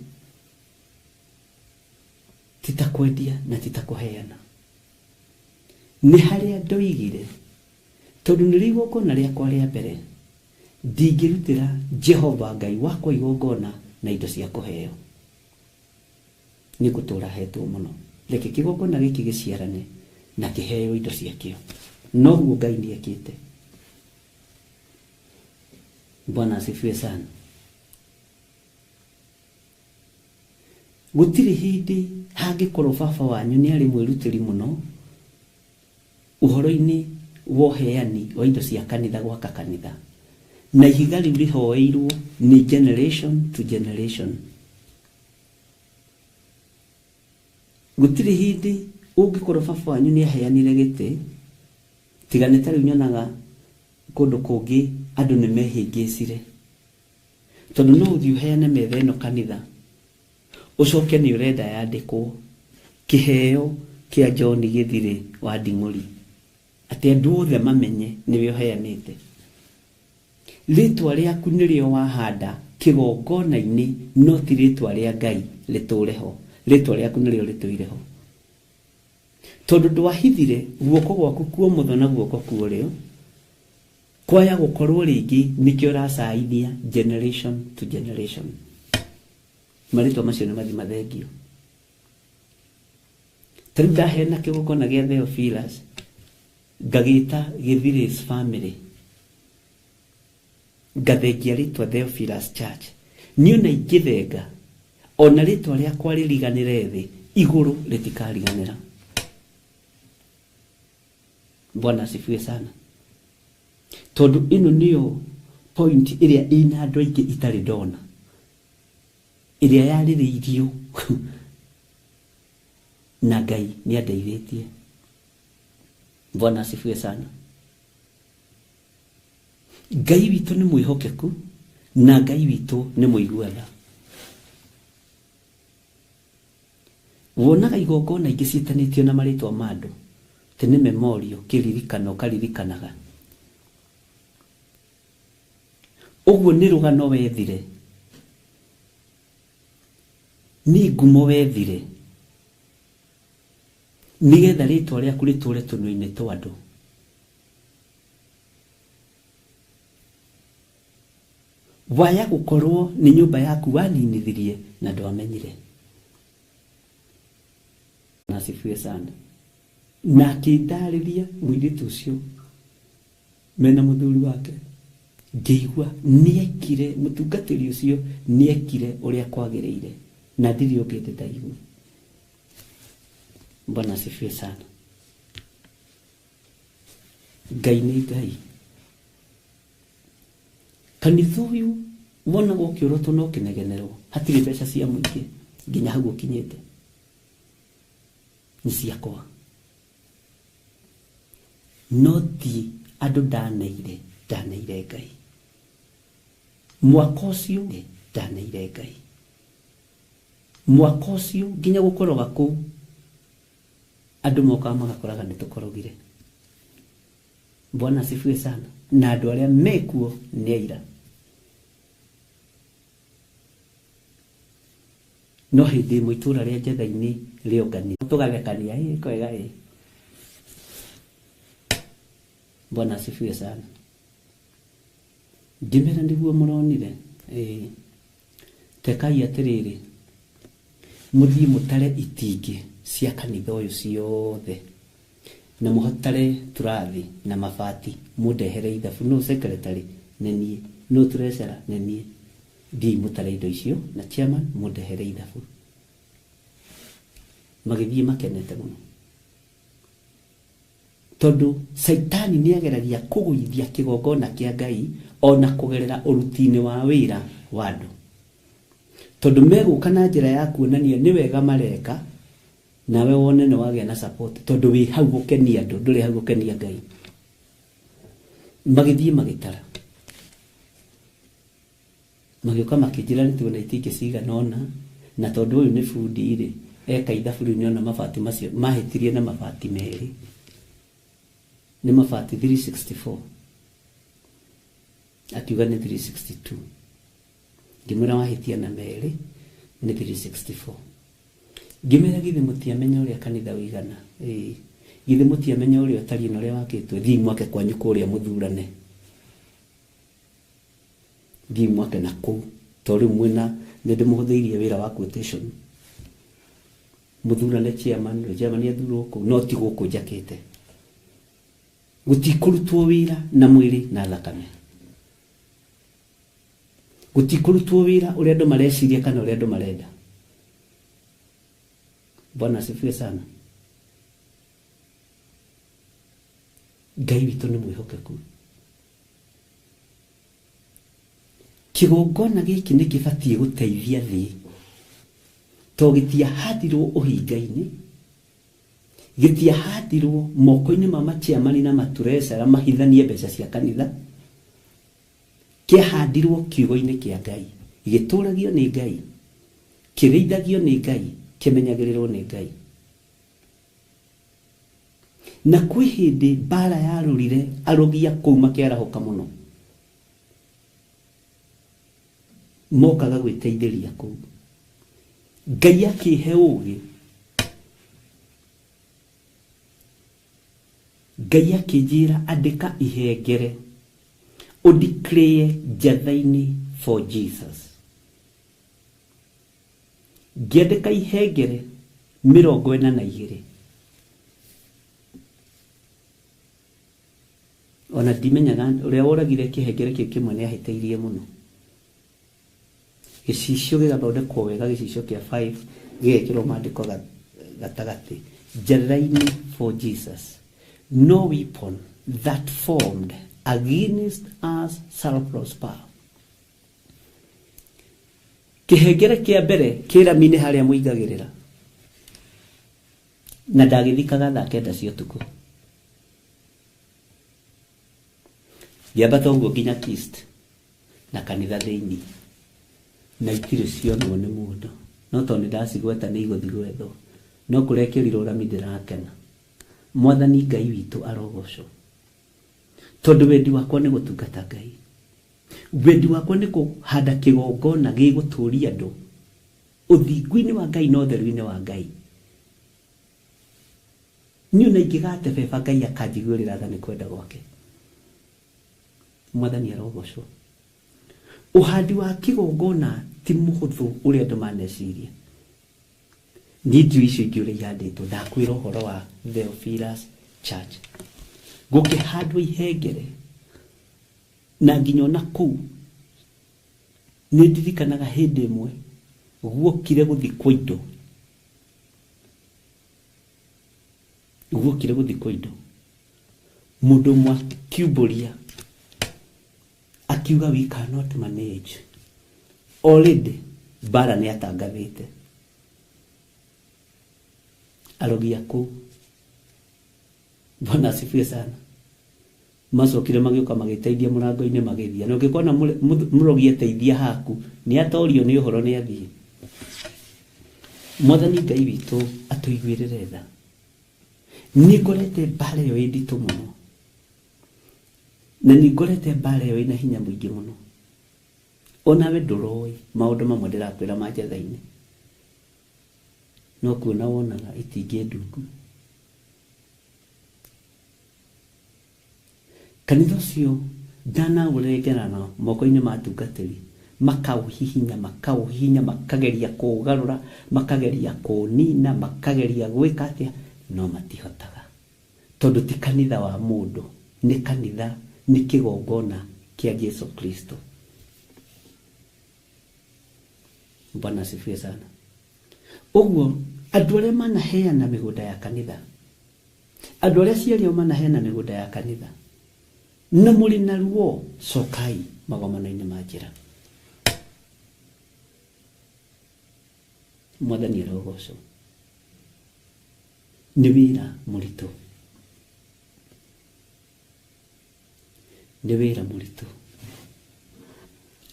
ti ta kwendia na ti ta kũheana, nĩ harĩa ndoigire, tondũ nĩrĩo igongona rĩakwa rĩa mbere, ndingĩrutĩra Jehova Ngai wakwa igongona na indo cia kũheo, nĩ ngũtũra hetwo mũno. Reke kĩgongona gĩkĩ gĩciarane na kĩheo indo ciakĩo. Noguo Ngai nĩekĩte. Bwana asifiwe sana. Gũtirĩ hĩndĩ hangĩkorwo baba wanyu nĩ arĩ mwĩrutĩri mũno ũhoro-inĩ wa ũheani wa indo cia kanitha gwaka kanitha, na ihiga rĩu rĩhoeirwo nĩ generation to generation. Gũtirĩ hĩndĩ ũngĩkorwo baba wanyu nĩ aheanire gĩtĩ, tiga nĩ ta rĩu nyonaga kũndũ kũngĩ andũ nĩ mehĩngĩcire, tondũ no ũthiĩ ũheane metha ĩno kanitha, ũcoke nĩ ũrenda yandĩkwo kĩheo kĩa John Gĩthirĩ wa Nding'ũri, atĩ andũ othe mamenye nĩwe ũheanĩte. Rĩtwa rĩaku nĩrĩo wahanda kĩgongona-inĩ, no ti rĩtwa rĩa Ngai rĩtũre ho. Rĩtwa rĩaku nĩrĩo rĩtũire ho, tondũ ndwahithire guoko gwaku kuomotho na guoko kuorĩo, kwaya gũkorwo rĩngĩ nĩkĩo ũracaithia generation to generation. Marĩtwa macio nĩ mathi mathengio. Ta rĩu ndaheana kĩgongona gĩa Theophilus, ngagĩta Gĩthirĩ's family, ngathengia rĩtwa Theophilus Church. Niĩ ona ingĩthenga, ona rĩtwa rĩakwa rĩriganĩre thĩ, igũrũ rĩtikariganĩra. Bwana asifiwe sana. Tondũ ĩno nĩyo point ĩrĩa ĩna andũ aingĩ itarĩ ndona, ĩrĩa yarĩrĩirio na Ngai nĩ andeithĩtie. Bwana asifiwe sana. Ngai witũ nĩ mwĩhokeku na Ngai witũ nĩ mũigua tha. Wonaga igongona ingĩ ciĩtanĩtio na marĩtwa ma andũ, atĩ nĩ memorial, kĩririkano ũkaririkanaga. Ũguo nĩ rũgano wethire, nĩ ngumo wethire, nĩgetha rĩtwa rĩaku rĩtũre tũnua-inĩ twa andũ. Waya gũkorwo nĩ nyũmba yaku waninithirie na ndwamenyire. Na asifiwe sana. Na akĩndarĩria mũirĩtu ũcio mena mũthuri wake, ngĩigua nĩekire, mũtungatĩri ũcio nĩekire ũrĩa kwagĩrĩire, na ndirĩ ũngĩ ndĩ ndaigua. Bwana asifiwe sana. Ngai nĩ Ngai. Kanitha ũyũ wonaga ũkĩũrotwo na ũkĩnegenerwo, hatirĩ mbeca cia mũingĩ nginya hau ũkinyĩte, nĩ ciakwa. No ti andũ ndaneire, ndaneire Ngai. Mwaka ũcio ndaneire Ngai. Mwaka ũcio nginya gũkoroga kũu, andũ mokaga magakoraga nĩ tũkorogire. Bwana asifiwe sana. Na andũ arĩa mekuo nĩ aira. No hĩndĩ ĩmwe itũra rĩa Njetha-inĩ rĩonganire, tũgathekania, ĩ kwega ĩ. Bwana asifiwe sana. Ngĩmera nĩguo mũronire, ĩ tekai atĩrĩrĩ, mũthiĩ mũtare itingĩ cia kanitha ũyũ ciothe, na mũhotare turathi na mabati, mũndehere ithabu. Nũ secretary? Nĩ niĩ. Nũ treasurer? Nĩ niĩ. Thiĩi mũtare indo icio na chairman mũndehere ithabu. Magĩthiĩ makenete mũno, tondũ Caitani nĩageragia kũgũithia kĩgongona kĩa Ngai ona kũgerera ũruti-inĩ wa wĩra wa andũ, tondũ megũka na njĩra ya kuonania nĩ wega mareka, nawe wone nĩ wagĩa na support, tondũ wĩ hau gũkenia andũ, ndũrĩ hau gũkenia Ngai. Magĩthiĩ magĩtara, magĩũka makĩnjĩra nĩ tuona itingĩ cigana ũna, na tondũ ũyũ nĩ bundi rĩ, eka ithabu rĩu nĩona mabati macio mahĩtirie na mabati merĩ, nĩ mabati 364, akiuga nĩ 362. Ngĩmwĩra wahĩtia na merĩ, nĩ 364. Ngĩmera githĩ mũtiamenya ũrĩa kanitha ũigana? Ĩĩ. Githĩ mũtiamenya ũrĩa ũtariĩ na ũrĩa wakĩtwo? Thiĩi mwake kwanyu kũrĩa mũthurane. Thiĩi mwake na kũu, tondũ rĩu mwĩna nĩ ndĩmũhũthĩirie wĩra wa quotation. Muthurane chairman, chairman athurwo kuu, no ti guku njakite. Gutikurutwo wira na mwiri na thakame. Gutikurutwo wira uria andu mareciria kana uria andu marenda. Bwana asifiwe sana. Ngai witũ nĩ mwĩhokeku. Kĩgongona gĩkĩ nĩ kĩbatiĩ gũteithia thĩ, to gĩtiahandirwo ũhinga-inĩ, gĩtiahandirwo moko-inĩ ma machiamani na maturecara mahithanie mbeca cia kanitha. Kĩahandirwo kiugo-inĩ kĩa Ngai, gĩtũragio nĩ Ngai, kĩrĩithagio nĩ Ngai, kĩmenyagĩrĩrwo nĩ Ngai. Na kwĩ hĩndĩ mbara yarũrire arogi a kũu makĩarahũka mũno, mokaga gwĩteithĩria kũu. Ngai akĩhe ũgĩ, Ngai akĩnjĩra andĩka ihengere ũdeclare njatha-inĩ for Jesus. Ngĩandĩka ihengere 42. Ona ndimenyaga ũrĩa woragire kĩhengere kĩu kĩmwe nĩ ahĩtĩirie mũno. Gĩcicio gĩgathondekwo wega, gĩcicio kĩa 5 gĩgekĩrwo maandĩko gatagatĩ, njatha-inĩ for Jesus. No weapon that formed against us shall prosper. Kĩhengere kĩa mbere kĩrami-inĩ harĩa mũigagĩrĩra, na ndagĩthikaga thaa 9 cia ũtukũ. Ngĩambata ũguo nginya Kist na kanitha thĩinĩ, na itirĩ cionwo nĩ mũndũ, no tondũ nĩ ndacigweta nĩ igũthiĩ gwethwo, no kũrekĩrirwo rami ndĩrakena. Mwathani Ngai witũ arogocwo, tondũ wendi wakwa nĩ gũtungata Ngai, wendi wakwa nĩ kũhanda kĩgongona gĩgũtũria andũ ũthingu-inĩ wa Ngai na ũtheru-inĩ wa Ngai. Niĩ ona ingĩgate beba Ngai akanjiguĩrĩra tha nĩ kwenda gwake. Mwathani arogocwo. Ũhandi wa kĩgongona ti mũhũthũ ũrĩa andũ maneciria. Niĩ ndiũĩ icio ingĩ ũrĩa ihandĩtwo, ndakwĩra ũhoro wa Theophilus Church. Gũkĩhandwo ihengere na nginya ona kũu nĩ ndirikanaga hĩndĩ ĩmwe guokire gũthikwo indo, guokire gũthikwo indo, mũndũ ũmwe akiumbũria akiuga we cannot manage. Already mbara nĩ atangathĩte arogi a kũu. Bwana asifiwe sana. Macokire magĩũka magĩteithia mũrango-inĩ magĩthiĩ. Na ũngĩkona mũrogi ateithia haku nĩ atorio nĩ ũhoro nĩ athiĩ. Mwathani Ngai witũ atũiguĩrĩre tha. Nĩ ngorete mbara ĩyo ĩ nditũ mũno, na nĩ ngorete mbara ĩyo ĩna hinya mũingĩ mũno. Onawe ndũroĩ maũndũ mamwe ndĩrakwĩra ma njatha-inĩ, no kuona wonaga itingĩ ndungu. Kanitha ũcio ndanaũrengerana moko-inĩ ma atungatĩri, makaũhihinya, makaũhihinya, makageria kũũgarũra, makageria kũũnina, makageria gwĩka atĩa, no matihotaga. Tondũ ti kanitha wa mũndũ, nĩ kanitha, nĩ kĩgongona kĩa Jesu Kristo. Bwana asifiwe sana. Ũguo andũ arĩa manaheana mĩgũnda ya kanitha, andũ arĩa aciari ao manaheana mĩgũnda ya kanitha, na mũrĩ na ruo, cokai magomano-inĩ ma njĩra. Mwathani arogocwo. Nĩ wĩra mũritũ, nĩ wĩra mũritũ,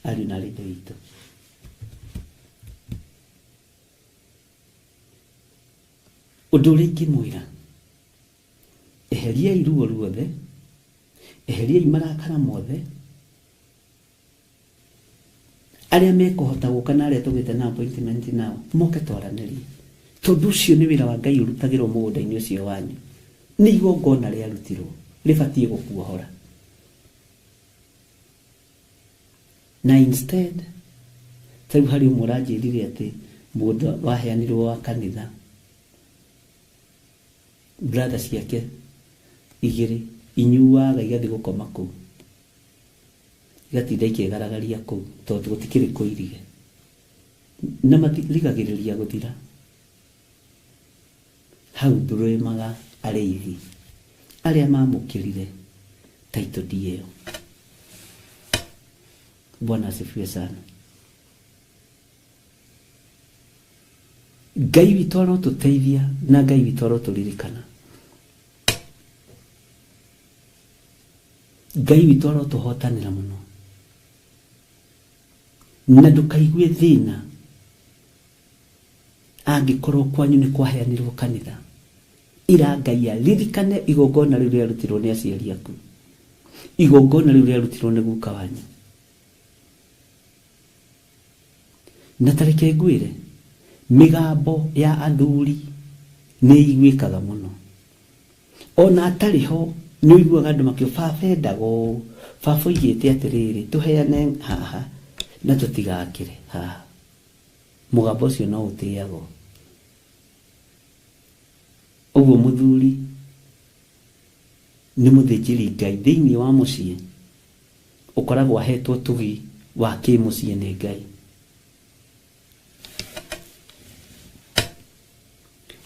ariũ na aarĩ a Ithe witũ. Ũndũ ũrĩa ingĩmwĩra, eheriai ruo ruothe, eheriai marakara mothe. Arĩa mekũhota gũka na arĩa tũgĩte na appointment nao moke twaranĩrie, tondũ ũcio nĩ wĩra wa Ngai ũrutagĩrwo mũgũnda-inĩ ũcio wanyu. Nĩ igongona rĩarutirwo rĩbatiĩ gũkuohora, na instead ta rĩu harĩ ũmwe ũranjĩrire atĩ mũgũnda waheanirwo wa kanitha Brother ciake igĩrĩ inyuaga igathiĩ gũkoma kũu, igatinda ikĩgaragaria kũu tondũ gũtikĩrĩ kũirige, na matirigagĩrĩria gũthira. Hau ndũrĩmaga arĩithi arĩa mamũkĩrire title deed ĩyo. Bwana asifiwe sana. Ngai witũ arotũteithia na Ngai witũ arotũririkana. Ngai witũ arotũhotanĩra mũno, na ndũkaigue thĩna angĩkorwo kwanyu nĩ kwaheanirwo kanitha. Ira Ngai aririkane igongona rĩu rĩarutirwo nĩ aciari aku, igongona rĩu rĩarutirwo nĩ guka wanyu. Na tareke ngwĩre, mĩgambo ya athuri nĩ iguĩkaga mũno. Ona atarĩ ho nĩ ũiguaga andũ makiuga baba endaga ũũ, baba oigĩte atĩrĩrĩ, tũheane haha na tũtigakĩre haha. Mũgambo ũcio no ũtĩagwo. Ũguo mũthuri nĩ mũthĩnjĩri Ngai thĩinĩ wa mũciĩ, ũkoragwo ahetwo ũtugi wa kĩmũciĩ nĩ Ngai.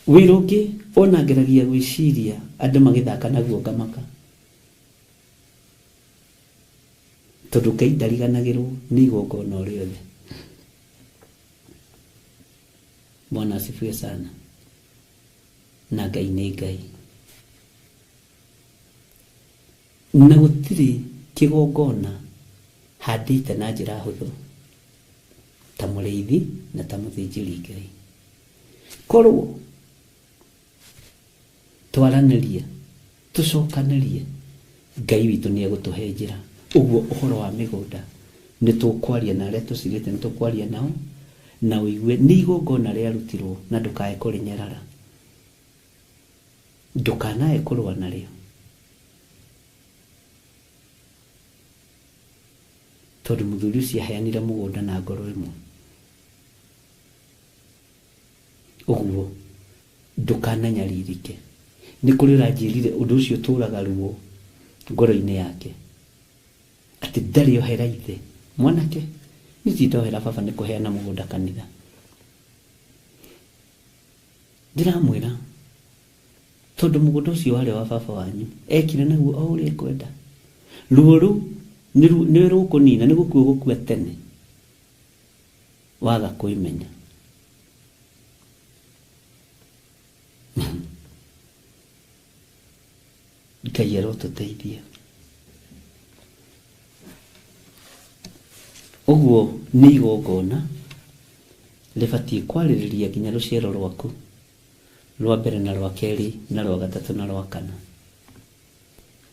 Wĩra ũngĩ ona ngeragia gwĩciria andũ magĩthaka naguo ngamaka, tondũ Ngai ndariganagĩrwo nĩ igongona o rĩothe. Bwana asifiwe sana. Na Ngai nĩ Ngai, na gũtirĩ kĩgongona handĩte na njĩra hũthũ ta mũrĩithi na ta mũthĩnjĩri Ngai. Korwo twaranĩrie tũcokanĩrie, Ngai witũ nĩ egũtũhe njĩra. Ũguo ũhoro wa mĩgũnda nĩ tũkwaria na arĩa tũcirĩte, nĩ tũkwaria nao na ũigue nĩ igongona rĩarutirwo, na ndũkae kũrĩnyarara, ndũkanae kũrũa narĩo, tondũ mũthuri ũcio aheanire mũgũnda na ngoro ĩmwe. Ũguo ndũkananyaririke. Nĩ kũrĩ ũranjĩrire ũndũ ũcio ũtũraga ruo ngoro-inĩ yake, atĩ ndarĩ ohera ithe. Mwanake, niĩ ti ndohera baba nĩ kũheana mũgũnda kanitha. Ndĩramwĩra tondũ mũgũnda ũcio warĩ wa baba wanyu, ekire naguo o ũrĩa ekwenda. Ruo rũu nĩ rũkũnina, nĩ gũkua gũkua tene waga kwĩmenya. Ngai arotũteithia. Ũguo nĩ igongona rĩbatiĩ kwarĩrĩria nginya rũciaro rwaku rwa mbere na rwa kerĩ na rwa gatatũ na rwa kana.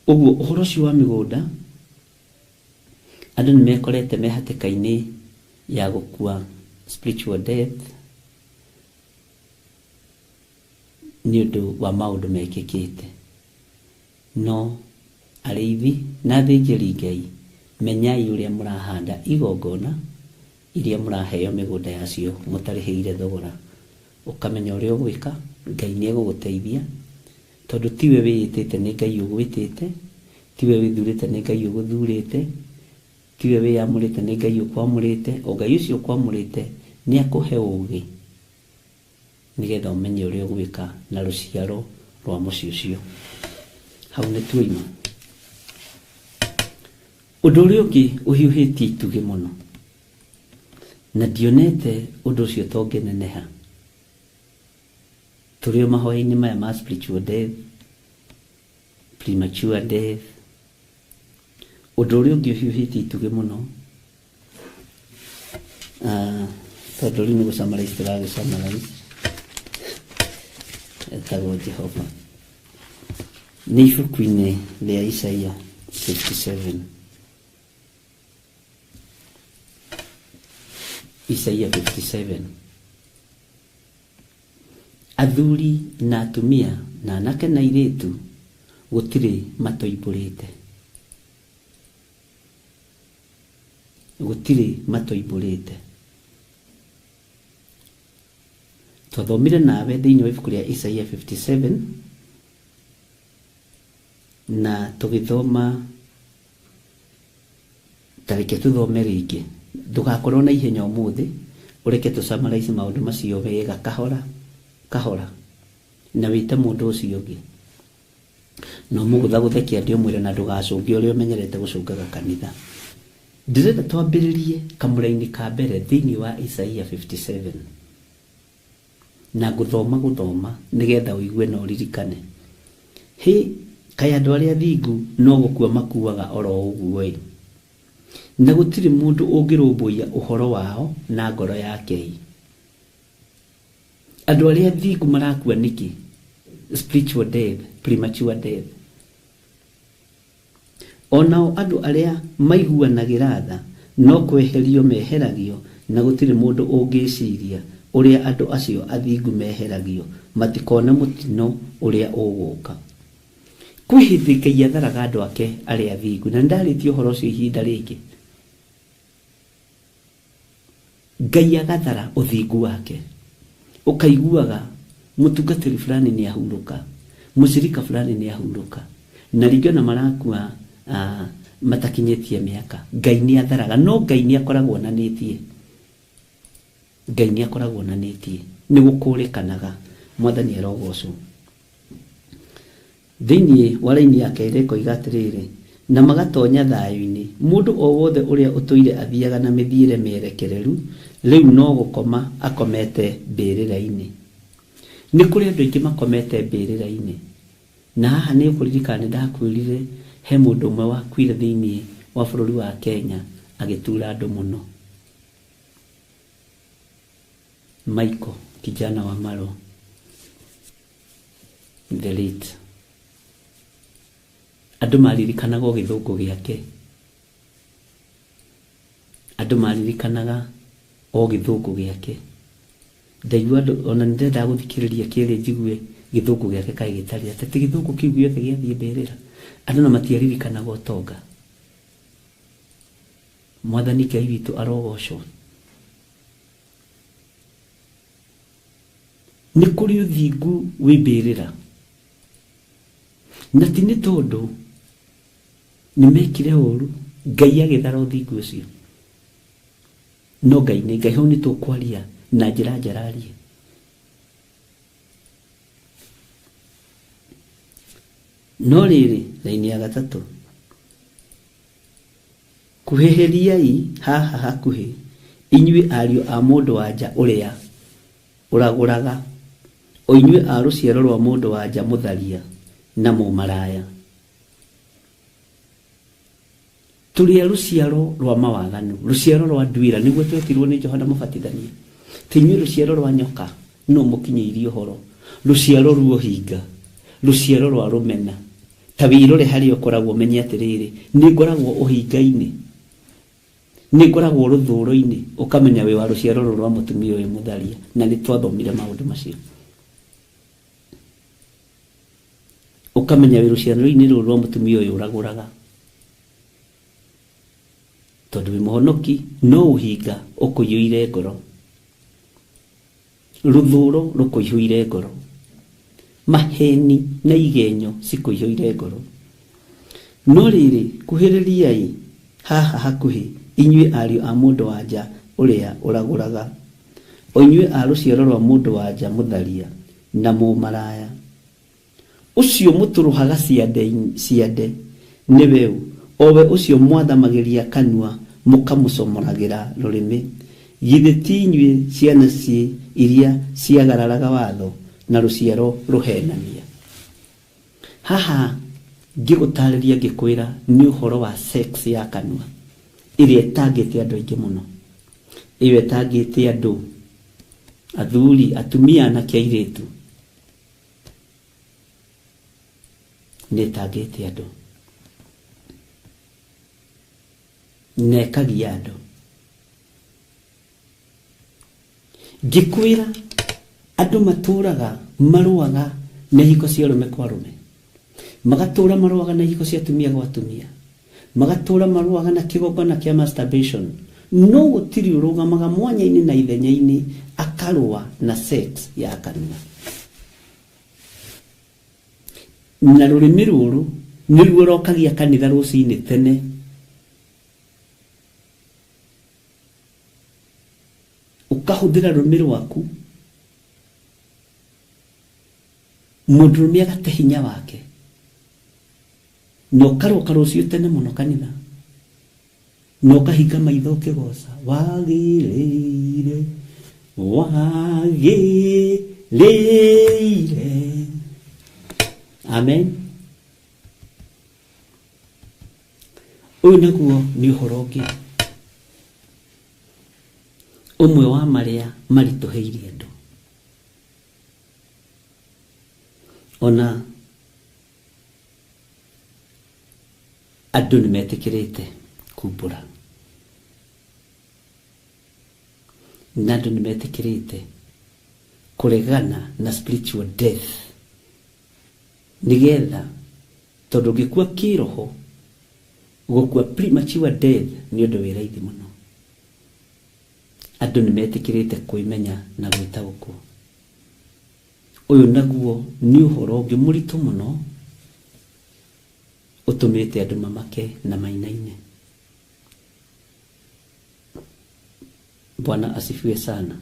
Ũguo ũhoro ũcio wa mĩgũnda, andũ nĩ mekorete me hatĩka-inĩ ya gũkua spiritual death nĩ ũndũ wa maũndũ mekĩkĩte. No arĩithi na athĩnjĩri Ngai, menyai ũrĩa mũrahanda igongona iria mũraheo mĩgũnda yacio mũtarĩhĩire thogora. Ũkamenya ũrĩa ũgwĩka, Ngai nĩ egũgũteithia, tondũ tiwe wĩĩtĩte nĩ Ngai ũgwĩtĩte, tiwe wĩthurĩte nĩ Ngai ũgũthurĩte, tiwe wĩyamũrĩte nĩ Ngai ũkwamũrĩte. O Ngai ũcio ũkwamũrĩte nĩ akũhe ũũgĩ nĩgetha ũmenye ũrĩa ũgwĩka na rũciaro rwa mũciĩ ũcio. Hau nĩ tuoima. Ũndũ ũrĩa ũngĩ ũhiũhĩtie itugĩ mũno, na ndionete ũndũ ũcio tongĩneneha, tũrĩ o mahoya-inĩ maya ma spiritual death, premature death. Ũndũ ũrĩa ũngĩ ũhiũhĩtie itugĩ mũno, tondũ rĩu nĩ gũsummarize tũragĩ-summarize, etagwo Jehova, nĩ ibuku-inĩ rĩa Isaia 57. Isaia 57. Athuri na atumia na anake na airĩtu gũtirĩ matoimbũrĩte, gũtirĩ matoimbũrĩte. Twathomire nawe thĩinĩ wa ibuku rĩa Isaia 57. Na tũgĩthoma, ta reke tũthome rĩngĩ, ndũgakorwo na ihenya ũmũthĩ, ũreke tũ summarize maũndũ macio wega kahora kahora, na wĩte mũndũ ũcio ũngĩ na ũmũgũthagũthe kĩande ũmwĩre na ndũgacũnge ũrĩa ũmenyerete gũcũngaga kanitha. Ndĩrenda twambĩrĩrie kamũraini ka mbere thĩinĩ wa Isaia 57 na ngũthoma gũthoma nĩgetha ũigue na ũririkane. Hĩ, kaĩ andũ arĩa athingu no gũkua makuaga oro ũguo-ĩ, na gũtirĩ mũndũ ũngĩrũmbũiya ũhoro wao na ngoro yake-ĩ! Andũ arĩa athingu marakua nĩkĩ? Spiritual death, premature death. O nao andũ arĩa maiguanagĩra tha no kweherio meheragio, na gũtirĩ mũndũ ũngĩĩciria ũrĩa andũ acio athingu meheragio, matikone mũtino ũrĩa ũgũũka. Kwĩ hĩndĩ Ngai atharaga andũ ake arĩa athingu, na nĩndarĩtie ũhoro ũcio ihinda rĩngĩ. Ngai agathara ũthingu wake. Ũkaiguaga mũtungatĩri fulani nĩ ahurũka, mũcirika fulani nĩ ahurũka, na rĩngĩ ona marakua matakinyĩtie mĩaka. Ngai nĩ atharaga, no Ngai nĩ akoragwo onanĩtie. Ngai nĩ akoragwo onanĩtie. Nĩ gũkũrĩkanaga. Mwathani arogocwo. Thĩinĩ wa raini ya kerĩ ĩkoiga atĩrĩrĩ, Na magatonya thayũ-inĩ. Mũndũ o wothe ũrĩa ũtũire athiaga na mĩthiĩre mĩerekereru, rĩu no gũkoma akomete mbĩrĩra-inĩ. Nĩ kũrĩ andũ aingĩ makomete mbĩrĩra-inĩ. Na haha nĩ ũkũririkana nĩ ndakwĩrire he mũndũ ũmwe wakuire thĩinĩ wa bũrũri wa Kenya agĩtura andũ mũno. Michael kijana wa Marwa. The late. Andũ maririkanaga o gĩthũngũ gĩake. Andũ maririkanaga o gĩthũngũ gĩake. Ndaigua andũ, ona nĩ ndendaga gũthikĩrĩria kĩrĩ njigue gĩthũngũ gĩake kaĩ gĩtarĩ atĩa. Ti gĩthũngũ kĩu gĩothe gĩathiĩ mbĩrĩra. Andũ na matiaririkanaga ũtonga. Mwathani Ngai witũ arogocwo. Nĩ kũrĩ ũthingu wĩ mbĩrĩra. Na ti nĩ tondũ nĩ mekire ũru, Ngai agĩthara ũthingu ũcio. No Ngai nĩ Ngai, hau nĩ tũkwaria na njĩra njararie. No rĩrĩ, raini ya gatatũ, kuhĩhĩriai haha hakuhĩ, inyuĩ ariũ a mũndũ-wa-nja ũrĩa ũragũraga, o inyuĩ a rũciaro rwa mũndũ-wa-nja mũtharia na mũmaraya. Tũrĩ a rũciaro rwa mawaganu, rũciaro rwa nduĩra, nĩguo twetirwo nĩ Johana Mũbatithania. Ti inyuĩ rũciaro rwa nyoka, nũ ũmũkinyĩirie ũhoro? Rũciaro rwa ũhinga, rũciaro rwa rũmena. Ta wĩrore harĩa ũkoragwo ũmenye atĩrĩrĩ, nĩ ngoragwo ũhinga-inĩ? Nĩ ngoragwo rũthũũro-inĩ? Ũkamenya wĩ wa rũciaro rũrũ rwa mũtumia ũyũ mũtharia. Na nĩ twathomire maũndũ macio. Ũkamenya wĩ rũciaro-inĩ rũrũ rwa mũtumia ũyũ ũragũraga. Tondũ wĩ mũhonoki, no ũhinga ũkũiyũire ngoro. Rũthũũro rũkũihũire ngoro. Maheni na igenyo cikũihũire ngoro. No rĩrĩ, kuhĩrĩriai haha hakuhĩ, inyuĩ ariũ a mũndũ-wa-nja ũrĩa ũragũraga, o inyuĩ a rũciaro rwa mũndũ-wa-nja mũtharia na mũmaraya. Ũcio mũtũrũhaga ciande ciande nĩwe ũ, o we ũcio mwathamagĩria kanua mũkamũcomoragĩra rũrĩmĩ? Githĩ ti inyuĩ ciana iria ciagararaga watho, na rũciaro rũheenania? Haha ngĩgũtarĩria ngĩkwĩra nĩ ũhoro wa sex ya kanua ĩrĩa ĩtangĩte andũ aingĩ mũno. Ĩyo ĩtangĩte andũ, athuri, atumia, anake, airĩtu. Nĩ ĩtangĩte andũ na ĩkagia andũ. Ngĩkwĩra andũ matũraga marũaga na ihiko cia arũme kwa arũme, magatũra marũaga na ihiko cia atumia gwa atumia, magatũra marũaga na kĩgongona kĩa masturbation, no gũtirĩ ũrũgamaga mwanya-inĩ na ithenya-inĩ akarũa na sex ya kanua. Na rũrĩmĩ rũrũ Nĩruo ũrokagia kanitha rũcinĩ tene. Ũkahũthĩra rũrĩmĩ rwaku. Mũndũrũme agate hinya wake. Na ũkaroka rũciũ tene mũno kanitha. Na ũkahinga maitho ũkĩgoca. Wagĩrĩire, wagĩrĩire. Amen. Ũyũ naguo nĩ ũhoro ũngĩ ũmwe wa marĩa maritũhĩirie andũ. Ona andũ nĩ metĩkĩrĩte kumbũra. Na andũ nĩ metĩkĩrĩte kũregana na spiritual death. Nĩgetha tondũ ũngĩkua kĩroho, gũkua premature death nĩ ũndũ wĩ raithi mũno. Andũ nĩ metĩkĩrĩte kwĩmenya na gwĩtaũkwo. Ũyũ naguo nĩ ũhoro ũngĩ mũritũ mũno ũtũmĩte andũ mamake na mainaine. Bwana asifiwe sana.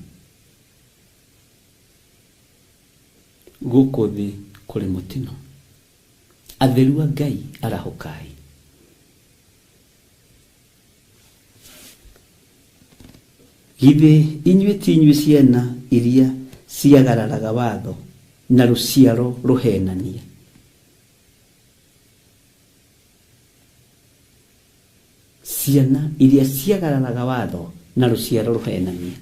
Gũkũ thĩ kũrĩ mũtino. Atheru a Ngai arahũkai. Githĩ inyuĩ ti inyuĩ ciana iria ciagararaga watho na rũciaro rũhenania? Ciana iria ciagararaga watho na rũciaro rũhenania.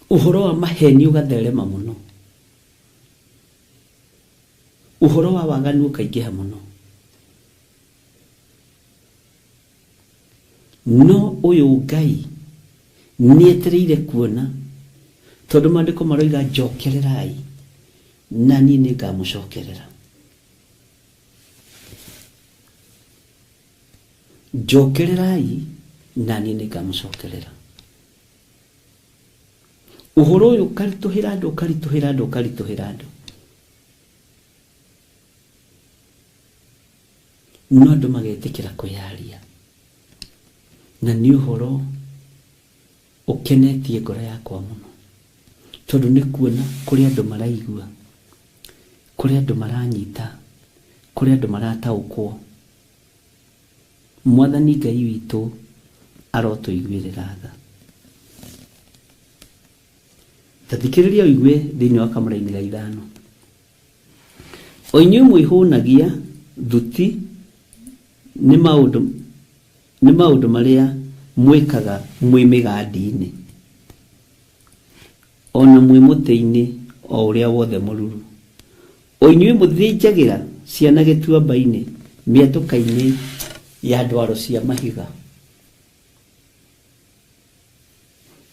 Ũhoro wa maheni ũgatherema mũno. Ũhoro wa waganu ũkaingĩha mũno. No ũyũ Ngai nĩetereire kuona tondũ maandĩko maroiga njokererai na niĩ nĩngamũcokerera. Njokererai na niĩ nĩngamũcokerera. Ũhoro ũyũ ũkaritũhĩra andũ, ũkaritũhĩra andũ, ũkaritũhĩra andũ. No andũ magetĩkĩra kwĩyaria. Na nĩ ũhoro ũkenetie ngoro yakwa mũno. Tondũ nĩ kuona kũrĩ andũ maraigua, kũrĩ andũ maranyita, kũrĩ andũ marataũkwo. Mwathani Ngai witũ arotũiguĩrĩra tha. Ta thikĩrĩria ũigue thĩinĩ wa kamũraini ga ithano. O inyuĩ mwĩhũnagia thuti nĩ maũndũ marĩa mwĩkaga mwĩ mĩgandi-inĩ, ona mwĩ mũtĩ-inĩ o ũrĩa wothe mũruru. O inyuĩ mũthĩnjagĩra ciana gĩtuamba-inĩ, mĩatũka-inĩ ya ndwaro cia mahiga.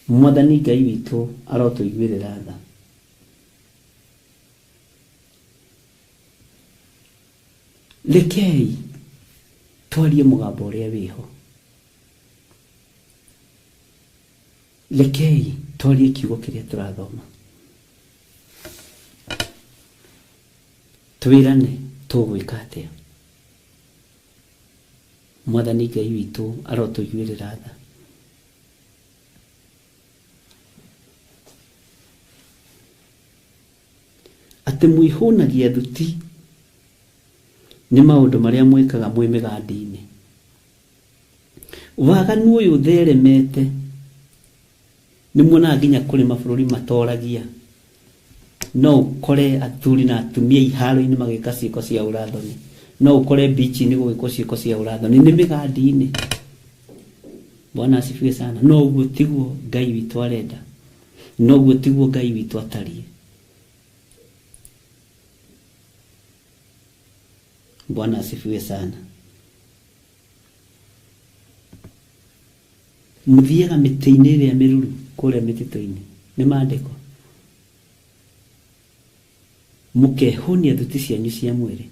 Mwathani Ngai witũ arotũiguĩrĩra tha. Rekei twarie mũgambo ũrĩa wĩho. Rekei twarie kiugo kĩrĩa tũrathoma. Twĩrane tũgwĩka atĩa. Mwathani Ngai witũ arotũiguĩrĩra tha. Atĩ mwĩhũnagia thuti nĩ maũndũ marĩa mwĩkaga mwĩ mĩgandi-inĩ. Waganu ũyũ ũtheremete nĩ muonaga nginya kũrĩ mabũrũri matoragia. No ũkore athuri na atumia iharo-inĩ magĩka ciĩko cia ũrathoni. No ũkore beach-inĩ gũgĩkwo ciĩko cia ũrathoni. Nĩ mĩgandi-inĩ. Bwana asifiwe sana. No ũguo tiguo Ngai witũ arenda. No ũguo tiguo Ngai witũ atariĩ. Bwana asifiwe sana. Mũthiaga mĩtĩ-inĩ ĩrĩa mĩruru kũrĩa mĩtitũ-inĩ. Nĩ maandĩko. Mũkehũnia thuti cianyu cia mwĩrĩ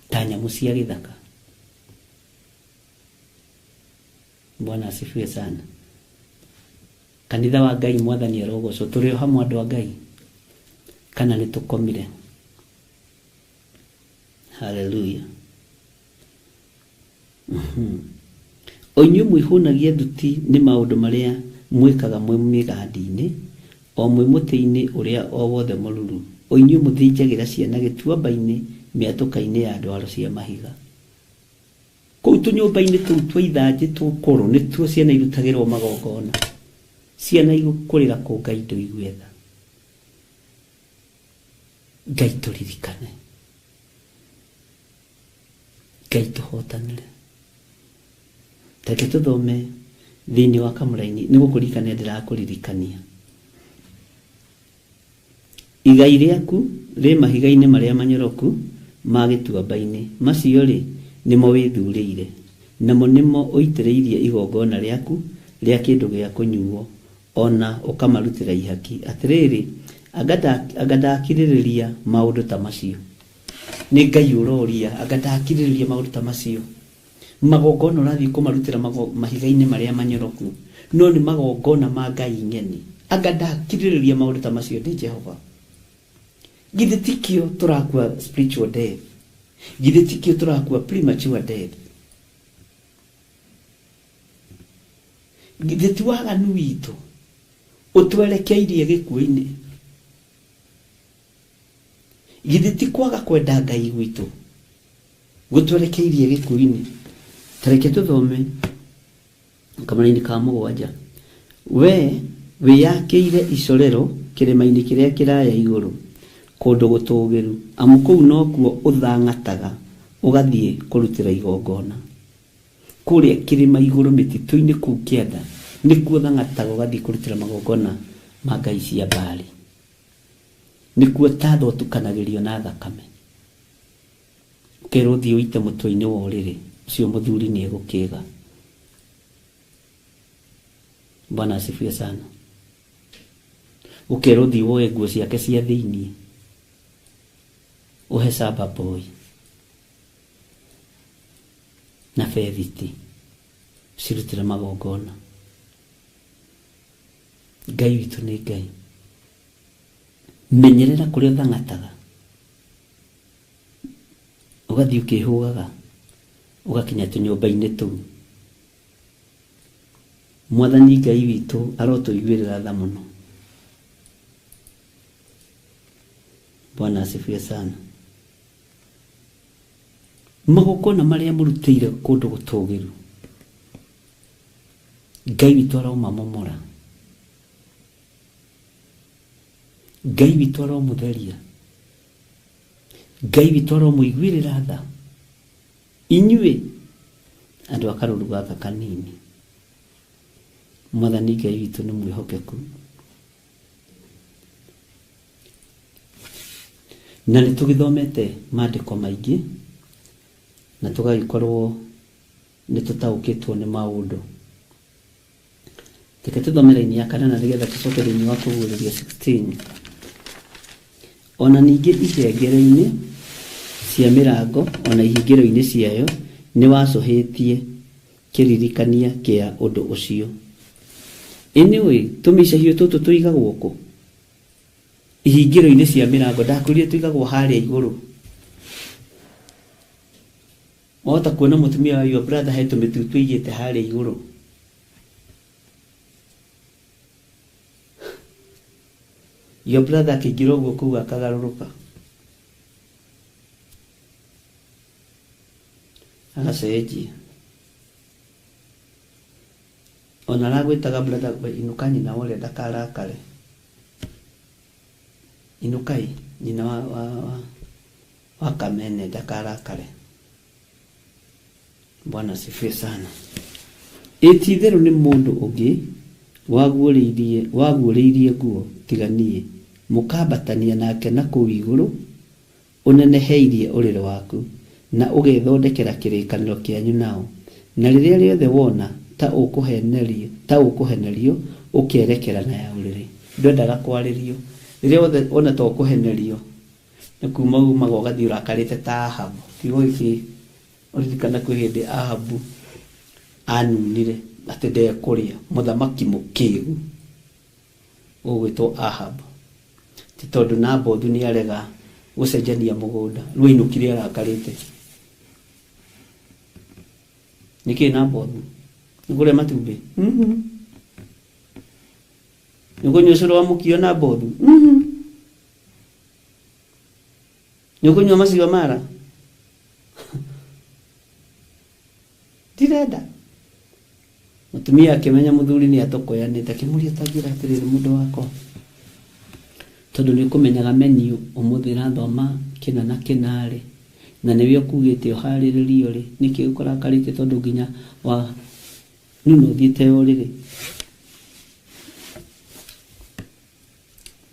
ta nyamũ cia gĩthaka. Bwana asifiwe sana. Kanitha wa Ngai Mwathani arogocwo. Tũrĩ o hamwe andũ a Ngai kana nĩ tũkomire? Haleluya. O inyuĩ mwĩhũnagia thuti nĩ maũndũ marĩa mwĩkaga mwĩ mĩgandi-inĩ, o mwĩ mũtĩ-inĩ ũrĩa o wothe mũruru, o inyuĩ mũthĩnjagĩra ciana gĩtuamba-inĩ mĩatũka-inĩ ya ndwaro cia mahiga. Kũu tũnyũmba-inĩ tũu twa ithanjĩ tũkũrũ nĩtuo ciana irutagĩrwo magongona. Ciana igũkũrĩra kũ Ngai ndũigue tha. Ngai tũririkane. Ngai tũhotanĩre. Reke tũthome thĩinĩ wa kamũraini nĩ gũkũririkania ndĩrakũririkania. Igai rĩaku rĩ mahiga-inĩ marĩa manyoroku ma gĩtuamba-inĩ, macio-rĩ, nĩmo wĩthurĩire, namo nĩmo ũitĩrĩirie igongona rĩaku rĩa kĩndũ gĩa kũnyuwo, o na ũkamarutĩra ihaki. Atĩrĩrĩ, anga ndakirĩrĩria maũndũ ta macio? Nĩ Ngai ũroria, anga ndakirĩrĩria maũndũ ta macio? Magongona ũrathiĩ kũmarutĩra mahiga-inĩ marĩa manyoroku, no nĩ magongona ma ngai ng'eni. Anga ndakirĩrĩria maũndũ ta macio ndĩ Jehova? Githĩ tikĩo tũrakua spiritual death? Githĩ tikĩo tũrakua premature death? Githĩ ti waganu witũ ũtwerekeirie gĩkuũ-inĩ? Githĩ ti kwaga kwenda Ngai gwitũ gũtwerekeirie gĩkuũ-inĩ? Ta reke tũthome kamũraini ka 7. We wĩyakĩire icorero kĩrĩma-inĩ kĩrĩa kĩraya igũrũ, kũndũ gũtũũgĩru, amu kũu nokuo ũthang'ataga ũgathiĩ kũrutĩra igongona. Kũrĩa kĩrĩma igũrũ mĩtitũ-inĩ kũu kĩanda nĩkuo ũthang'ataga ũgathiĩ kũrutĩra magongona ma ngai cia Baali. Nĩkuo tatha ũtukanagĩrio na thakame. Ũkerwo ũthiĩ ũite mũtwe-inĩ wa ũrĩrĩ, ũcio mũthuri nĩ egũkĩga. Bwana asifiwe sana. Ũkerwo ũthiĩ woe nguo ciake cia thĩiniĩ, ũhe Saba boy na bethiti, cirutĩre magongona. Ngai witũ nĩ Ngai. Menyerera kũrĩa ũthang'ataga, ũgathiĩ ũkĩhũgaga, ũgakinya tũnyũmba-inĩ tũu. Mwathani Ngai witũ arotũiguĩrĩra tha mũno. Bwana asifiwe sana. Magongona marĩa mũrutĩire kũndũ gũtũũgĩru, Ngai witũ aromamomora. Ngai witũ aromũtheria. Ngai witũ aromũiguĩrĩra tha. Inyuĩ andũ a karũru gaka kanini, Mwathani Ngai witũ nĩ mwĩhokeku. Na nĩ tũgĩthomete maandĩko maingĩ na tũgagĩkorwo nĩ tũtaũkĩtwo nĩ maũndũ. Reke tũthome raini ya 8 nĩgetha tũcoke thĩinĩ wa kũguũrĩrio 16. Ona ningĩ ihengere-inĩ cia mĩrango ona ihingĩro-inĩ ciayo nĩ wacũhĩtie kĩririkania kĩa ũndũ ũcio. Anyway, tũmĩcahio tũtũ tũigagwo kũ? Ihingĩro-inĩ cia mĩrango, ndakwĩrire tũigagwo harĩa igũrũ. Wahota kuona mũtumia wa your brother he tũmĩtu tũigĩte harĩa igũrũ. Your brother akĩingĩra ũguo kũu akagarũrũka. Agacenjia. Ona aragwĩtaga brother, we inũka nyina wa ũrĩa ndakarakare. Inũkai nyina wa Kamene ndakarakare. Bwana asifiwe sana. Ĩ ti itherũ nĩ mũndũ ũngĩ waguũrĩirie nguo tiga niĩ, mũkambatania nake na kũu igũrũ, ũneneheirie ũrĩrĩ waku, na ũgethondekera kĩrĩkanĩro kĩanyu nao. Na rĩrĩa rĩothe wona ta ũkũhenerio, ũkerekera na ya ũrĩrĩ. Ndwendaga kwarĩrio. Rĩrĩa wothe wona ta ũkũhenerio, nĩ kuma umaga ũgathiĩ ũrakarĩte ta Ahabu. Kiugo gĩkĩ ũririkana kwĩ hĩndĩ Ahabu anunire atĩ ndekũrĩa, mũthamaki mũkĩgu ũgwĩtwo Ahabu. Ti tondũ Nabothu nĩ arega Gũcenjania mũgũnda. Rĩu ainũkire arakarĩte. Nĩkĩ Nabothu? Nĩ kũrĩa matumbĩ? Nĩ kũnyua ũcũrũ wa mũkio Nabothu? Nĩ ũkũnyua maciwa mara? Ndirenda. Mũtumia akĩmenya mũthuri nĩ atokoyanĩte, akĩmũria ta njĩra atĩrĩrĩ mũndũ wakwa, tondũ nĩ ũkũmenyaga menu ũmũthĩ ĩrathoma kĩna na kĩna rĩ, na nĩwe ũkugĩte ũharĩrĩrio rĩ, nĩkĩ ũkũrakarĩte tondũ nginya wa nĩ ũthiĩte ũrĩrĩ?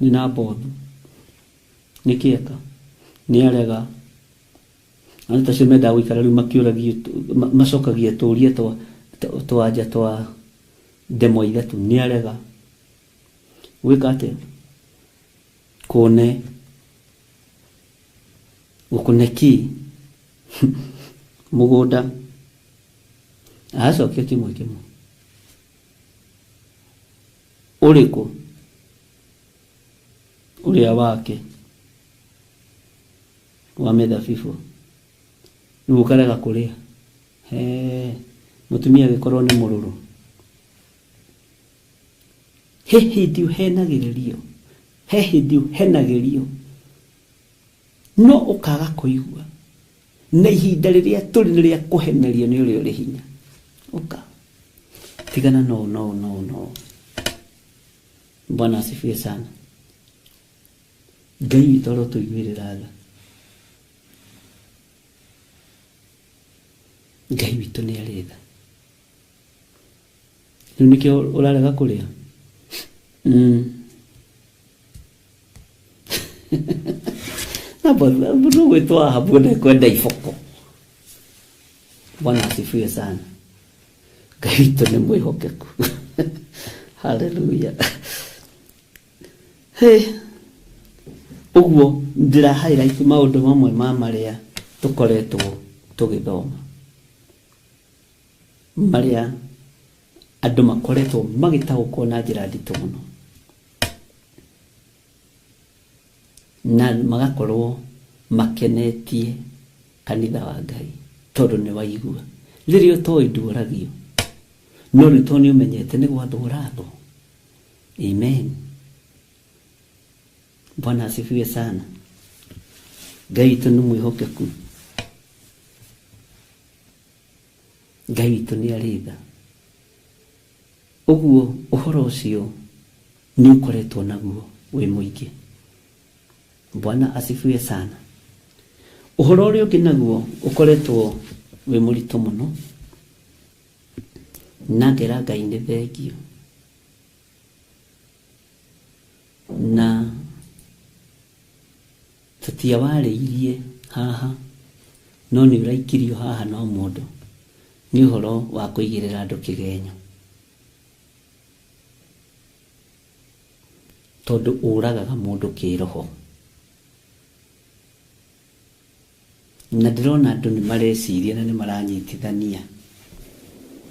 Nĩ Nabothu. Nĩkĩ eka? Nĩ arega. Andũ ta acio mendaga gũikara rĩu makĩũragio, macokagia tũũria twa nja twa ndemwa ithatũ. Nĩ arega. Gwĩka atĩa? Kũne. Gũkũne kĩ? Mũgũnda. Acokia kĩmwe kĩmwe. Ũrĩkũ? Ũrĩa wake wa mĩthabibũ. Rĩu ũkarega kũrĩa. He, mũtumia agĩkorwo nĩ mũrũrũ. He hĩndĩ ũhenagĩrĩrio. He hĩndĩ ũhenagĩrio. No ũkaga kũigua. Na ihinda rĩrĩa tũrĩ nĩ rĩa kũhenerio nĩ ũrĩa ũrĩ hinya. Ũka. Tigana no no no no. Bwana asifiwe sana. Ngai witũ arotũiguĩrĩra tha. Ngai witũ nĩ arĩ tha. Rĩu nĩkĩo ũrarega kũrĩa? Nabothu gwĩtwo Ahabu ndekwenda iboko. Bwana asifiwe sana. Ngai witũ nĩ mwĩhokeku. Hallelujah. Hey. Ũguo ndĩra highlight maũndũ mamwe ma marĩa tũkoretwo tũgĩthoma, marĩa andũ makoretwo magĩtaũkwo na njĩra nditũ mũno, na magakorwo makenetie kanitha wa Ngai tondũ nĩ waigua. Rĩrĩa ũtoĩ nduoragio, no rĩu tondũ nĩ ũmenyete nĩ gwathwo ũrathwo. Amen. Bwana asifiwe sana. Ngai witũ nĩ mwĩhokeku. Ngai witũ nĩ arĩ tha. Ũguo ũhoro ũcio nĩ ũkoretwo naguo wĩ mũingĩ. Bwana asifiwe sana. Ũhoro ũrĩa ũngĩ naguo ũkoretwo wĩ mũritũ mũno, na ngera Ngai nĩ thengio, na tũtiawarĩirie haha, no nĩ ũraikirio haha no mũndũ, nĩ ũhoro wa kũigĩrĩra andũ kĩgenyo, tondũ ũragaga mũndũ kĩroho. Na ndĩrona andũ nĩ mareciria na nĩ maranyitithania,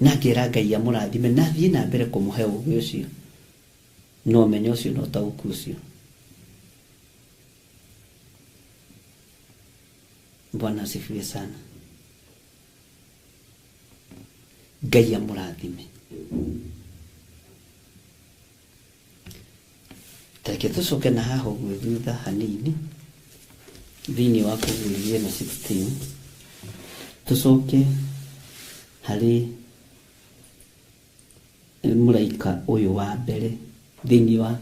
na ngera Ngai amũrathime na athiĩ na mbere kũmũhe ũũgĩ ũcio, na ũmenyo ũcio na ũtaũku ũcio. Bwana asifiwe sana. Ngai amũrathime. Tareke tũcoke na haha ũguo thutha hanini thĩinĩ wa kũguũrĩrio na 16, tũcoke harĩ mũraika ũyũ wa mbere thĩinĩ wa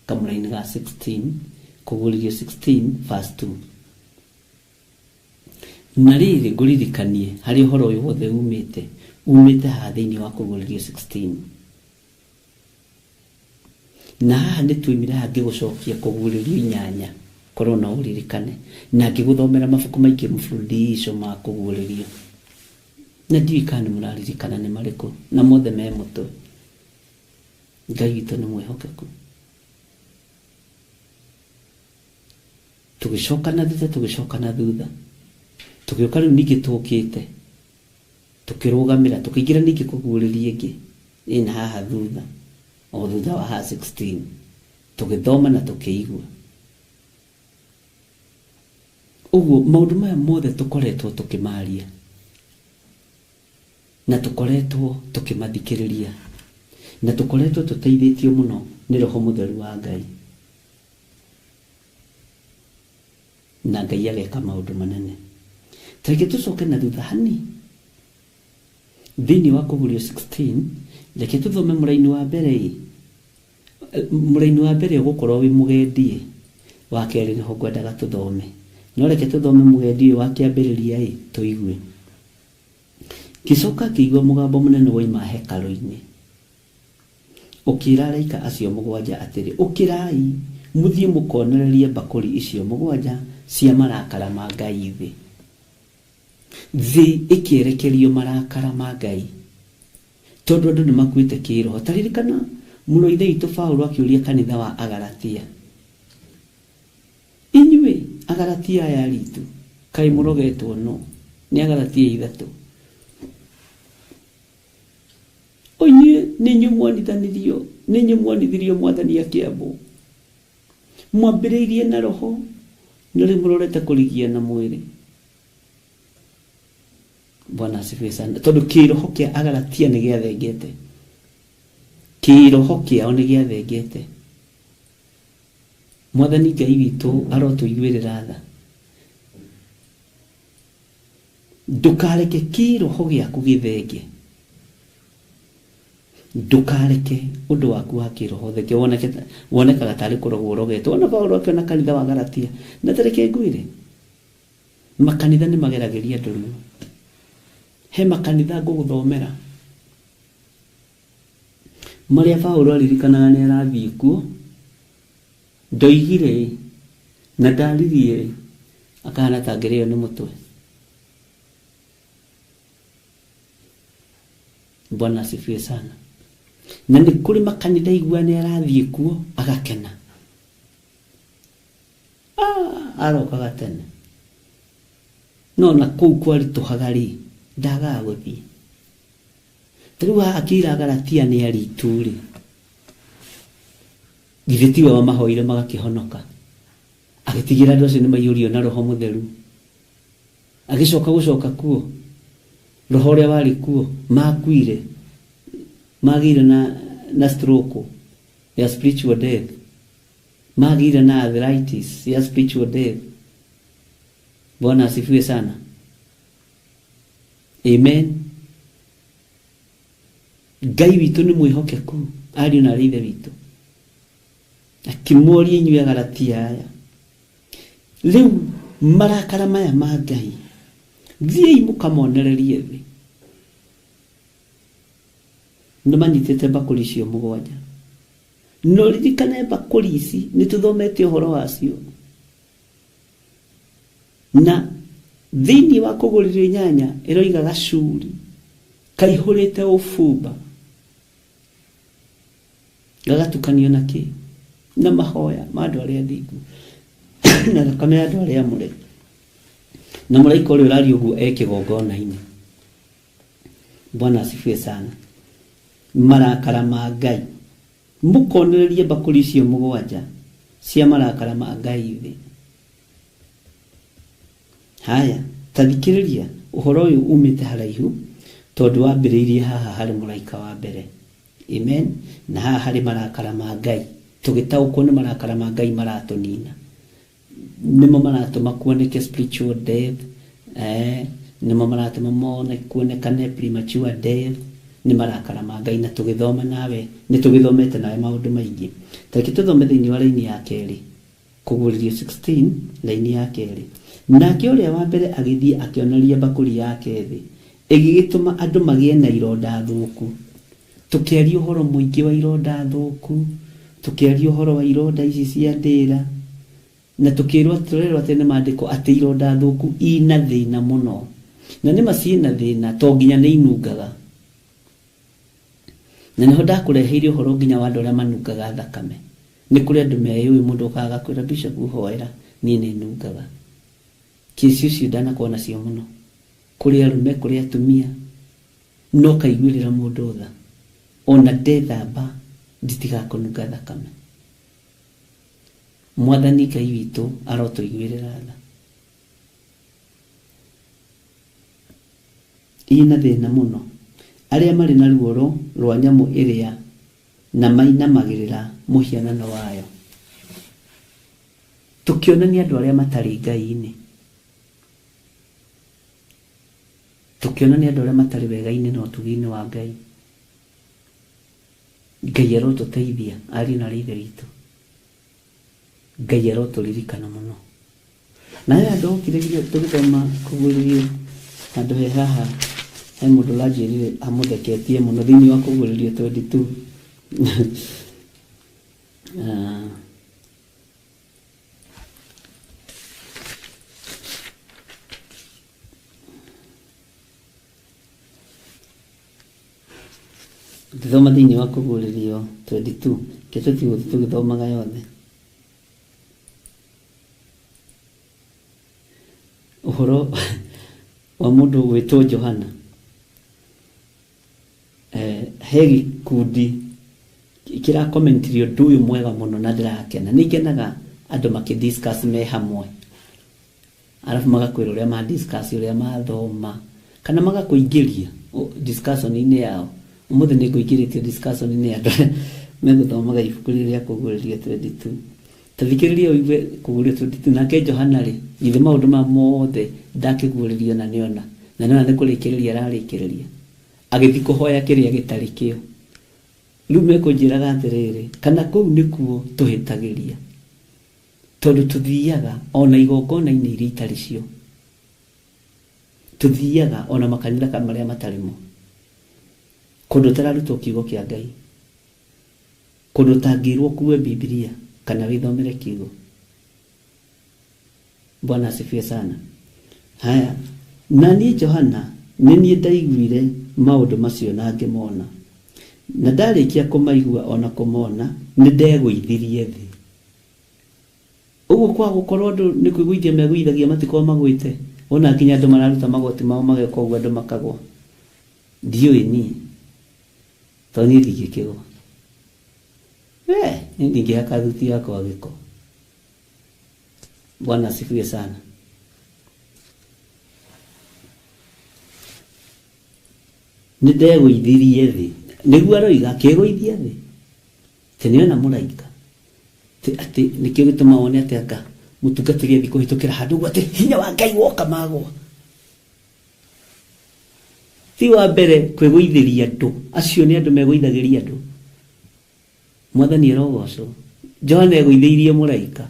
kamũraini ga 16, kũguũrĩrio 16 verse 2. Na rĩrĩ ngũririkanie harĩ ũhoro ũyũ wothe umĩte umĩte haha thĩinĩ wa kũguũrĩrio 16. Na haha nĩ tuoimire haha ngĩgũcokia kũguũrĩrio 8, korwo no ũririkane, na ngĩgũthomera mabuku maingĩ mfululizo ma kũguũrĩrio, na ndiũĩ kana nĩ mũraririkana nĩ marĩkũ, na mothe me mũtwe. Ngai witũ nĩ mwĩhokeku. Tũgĩcoka na thutha, tũgĩcoka na thutha, tũgĩũka rĩu ningĩ tũkĩte tũkĩrũgamĩra, tũkĩingĩra ningĩ kũguũrĩria ĩngĩ ĩna haha thutha, o thutha wa haha 16, tũgĩthoma na tũkĩigua. Ũguo maũndũ maya mothe tũkoretwo tũkĩmaria na tũkoretwo tũkĩmathikĩrĩria na tũkoretwo tũteithĩtio mũno nĩ Roho Mũtheru wa Ngai, na Ngai ageka maũndũ manene. Ta reke tũcoke na thutha hani thĩinĩ wa Kũguũrio 16, reke tũthome mũraini wa mbere ĩ. Mũraini wa mbere ũgũkorwo wĩ mũgendi ĩ, wa kerĩ nĩho ngwendaga tũthome. No reke tũthome mũgendi ũyũ wa kĩambĩrĩria ĩ, tũigue. Ngĩcoka ngĩigua mũgambo mũnene woima hekarũ-inĩ, ũkĩĩra araika acio mũgwanja atĩrĩ, ũkĩrai, mũthiĩ mũkonererie mbakũri icio mũgwanja cia marakara ma Ngai thĩ. Thĩ ĩkĩerekerio marakara ma Ngai, tondũ andũ nĩ makuĩte kĩĩroho. Ta ririkana mũrũ wa Ithe witũ Paulo akĩũria kanitha wa Agalatia, inyuĩ Agalatia aya aritũ, kaĩ mũrogetwo nũ? Nĩ Agalatia ithatũ. O inyuĩ nĩ inyuĩ mwanithanirio, nĩ inyuĩ mwanithirio Mwathani akĩambwo. Mwambĩrĩirie na roho, no rĩu mũrorete kũrigia na mwĩrĩ. Bwana asifiwe sana. Tondũ kĩroho kĩa Agalatia nĩ gĩathengete. Kĩroho kĩao nĩ gĩathengete. Mwathani Ngai witũ arotũiguĩrĩra tha. Ndũkareke kĩroho gĩaku gĩthenge. Ndũkareke ũndũ waku wa kĩroho ũthenge, wonekaga tarĩ kũrogwo ũrogetwo. Ona Paulo akĩona kanitha wa Galatia, na ta reke ngwĩre, makanitha nĩ mageragĩria andũ ruo. He makanitha ngũgũthomera marĩa Paulo aririkanaga nĩ arathiĩ kuo, ndoigire na ndaririe, akahana ta angĩrĩo nĩ mũtwe. Bwana asifiwe sana. Na nĩ kũrĩ makanitha igua nĩ arathiĩ kuo agakena. Arokaga tene. No na kũu kwaritũhaga rĩ, ndagaga gũthiĩ. Ta rĩu haha akĩira Galatia nĩ aritũ rĩ, githĩ tiwe wamahoire magakĩhonoka? Agĩtigĩra andũ acio nĩ maiyũrio na Roho Mũtheru. Agĩcoka gũcoka kuo, roho ũrĩa warĩ kuo, makuire, magĩire na stroke ya spiritual death, magĩire na arthritis ya spiritual death. Bwana asifiwe sana. Amen. Ngai witũ nĩ mwĩhokeku, ariũ na arĩ ithe witũ. Akĩmoria inyuĩ Agalatia aya, rĩu marakara maya ma Ngai, thiĩi mũkamonererie thĩ. Nĩ manyitĩte mbakũri icio mũgwanja. No ririkane mbakũri ici, nĩ tũthomete ũhoro wacio. Na thĩinĩ wa kũgũrĩrio inyanya ĩroiga gacuri kaihũrĩte ũbumba, gagatukanio na kĩ? Na mahoya ma andũ arĩa athingu na thakame ya andũ arĩa amũre. Na mũraika ũrĩa ũraria ũguo e kĩgongona-inĩ. Bwana asifiwe sana. Marakara ma Ngai, mũkonererie mbakũri icio mũgwanja cia marakara ma Ngai thĩ. Haya, ta thikĩrĩria ũhoro ũyũ umĩte haraihu, tondũ wambĩrĩirie haha harĩ mũraika wa mbere. Amen. Na haha harĩ marakara ma Ngai, tũgĩtaũkwo nĩ marakara ma Ngai maratũnina. Nĩmo maratũma kuoneke spiritual death, nĩmo maratũma mone kuonekane premature death, nĩ marakara ma Ngai. Na tũgĩthoma nawe, nĩ tũgĩthomete nawe maũndũ maingĩ. Ta reke tũthome thĩinĩ wa raini ya kerĩ, Kũguũrĩrio 16, raini ya kerĩ. Nake ũrĩa wa mbere agĩthiĩ akĩonoria mbakũri yake thĩ, ĩgĩgĩtũma andũ magĩe na ironda thũku. Tũkĩaria ũhoro mũingĩ wa ironda thũku, tũkĩaria ũhoro wa ironda ici cia ndĩra, na tũkĩrwo, tũrerwo atĩ nĩ maandĩko atĩ ironda thũku ina thĩna mũno. Na nĩ ma ciĩna thĩna, to nginya nĩ inungaga. Na nĩho ndakũreheire ũhoro nginya wa andũ arĩa manungaga thakame. Nĩ kũrĩ andũ meyũĩ, mũndũ okaga agakwĩra, Bishop hoera, niĩ nĩ nungaga. Kĩci ũcio ndanakorwo nacio mũno. Kũrĩ arũme, kũrĩ atumia, no kaiguĩrĩra mũndũ tha. Ona ndethamba, nditigakũnunga thakame. Mwathani Ngai witũ arotũiguĩrĩra tha. Ina thĩna mũno, arĩa marĩ na ruoro rwa nyamũ ĩrĩa na mainamagĩrĩra mũhianano wayo. Tũkĩonania andũ arĩa matarĩ Ngai-inĩ, tũkĩonania andũ arĩa matarĩ wega-inĩ na ũtugi-inĩ wa Ngai. Ngai arotũteithia ariũ na arĩ ithe witũ. Ngai arotũririkana mũno. Na he andũ okire nginya tũgĩthoma kũguũrĩrio handũ he haha, he mũndũ ũranjĩrire amũtheketie mũno thĩinĩ wa kũguũrĩrio 22. Ngĩthoma thĩinĩ wa kũguũrĩrio 22, kĩ tũtigũthiĩ tũgĩthomaga yothe. Ũhoro wa mũndũ ũgwĩtwo Johana, he gĩkundi kĩrakomentirie ũndũ ũyũ mwega mũno na ndĩrakena. Nĩ ngenaga andũ makĩ discuss me hamwe, arabu magakwĩra ũrĩa ma discuss, ũrĩa mathoma, kana magakũingĩria discussion-inĩ yao. Ũmũthĩ nĩ ngũingĩrĩtio discussion-inĩ ya andũ arĩa megũthomaga ibuku rĩrĩ rĩa kũguũrĩrio 22. Tathikĩrĩria ũigue kũguũrĩrio 22. Nake Johana rĩ, githĩ maũndũ maya mothe ndakĩguũrĩrio na nĩona, na nĩona nĩ kũrĩkĩrĩria ararĩkĩrĩria, agĩthiĩ kũhoya kĩrĩa gĩtarĩ kĩo. Rĩu mekũnjĩraga atĩrĩrĩ, kana kũu nĩkuo tũhĩtagĩria, tondũ tũthiaga ona igongona-inĩ iria itarĩ cio, tũthiaga ona makanitha marĩa matarĩ mo, kũndũ ũtararutwo kiugo kĩa Ngai, kũndũ ũtangĩrwo ũkue Bibilia kana wĩthomere kiugo. Bwana asifiwe sana. Haya, na niĩ Johana nĩ niĩ ndaiguire maũndũ macio na ngĩmona, na ndarĩkia kũmaigua ona kũmona nĩ ndegũithirie thĩ. Ũguo kwa gũkorwo andũ nĩ kwĩgũithia megũithagia matikorwo magwĩte, ona nginya andũ mararuta magoti mao mageka ũguo andũ makagwa. Ndiũĩ niĩ, tondũ niĩ ndingĩkĩgwa. Niĩ ndingĩhaka thuti yakwa gĩko. Bwana asifiwe sana. Nĩ ndegũithirie thĩ, nĩguo aroiga akĩgũithia thĩ, atĩ nĩona mũraika, atĩ nĩkĩo gĩtũma wone atĩ anga mũtungatĩri athiĩ kũhĩtũkĩra handũ ũguo atĩ hinya wa Ngai woka magwa. Ti wa mbere kwĩgũithĩria andũ, acio nĩ andũ megũithagĩria andũ. Mwathani arogocwo. Johana egũithĩirie mũraika,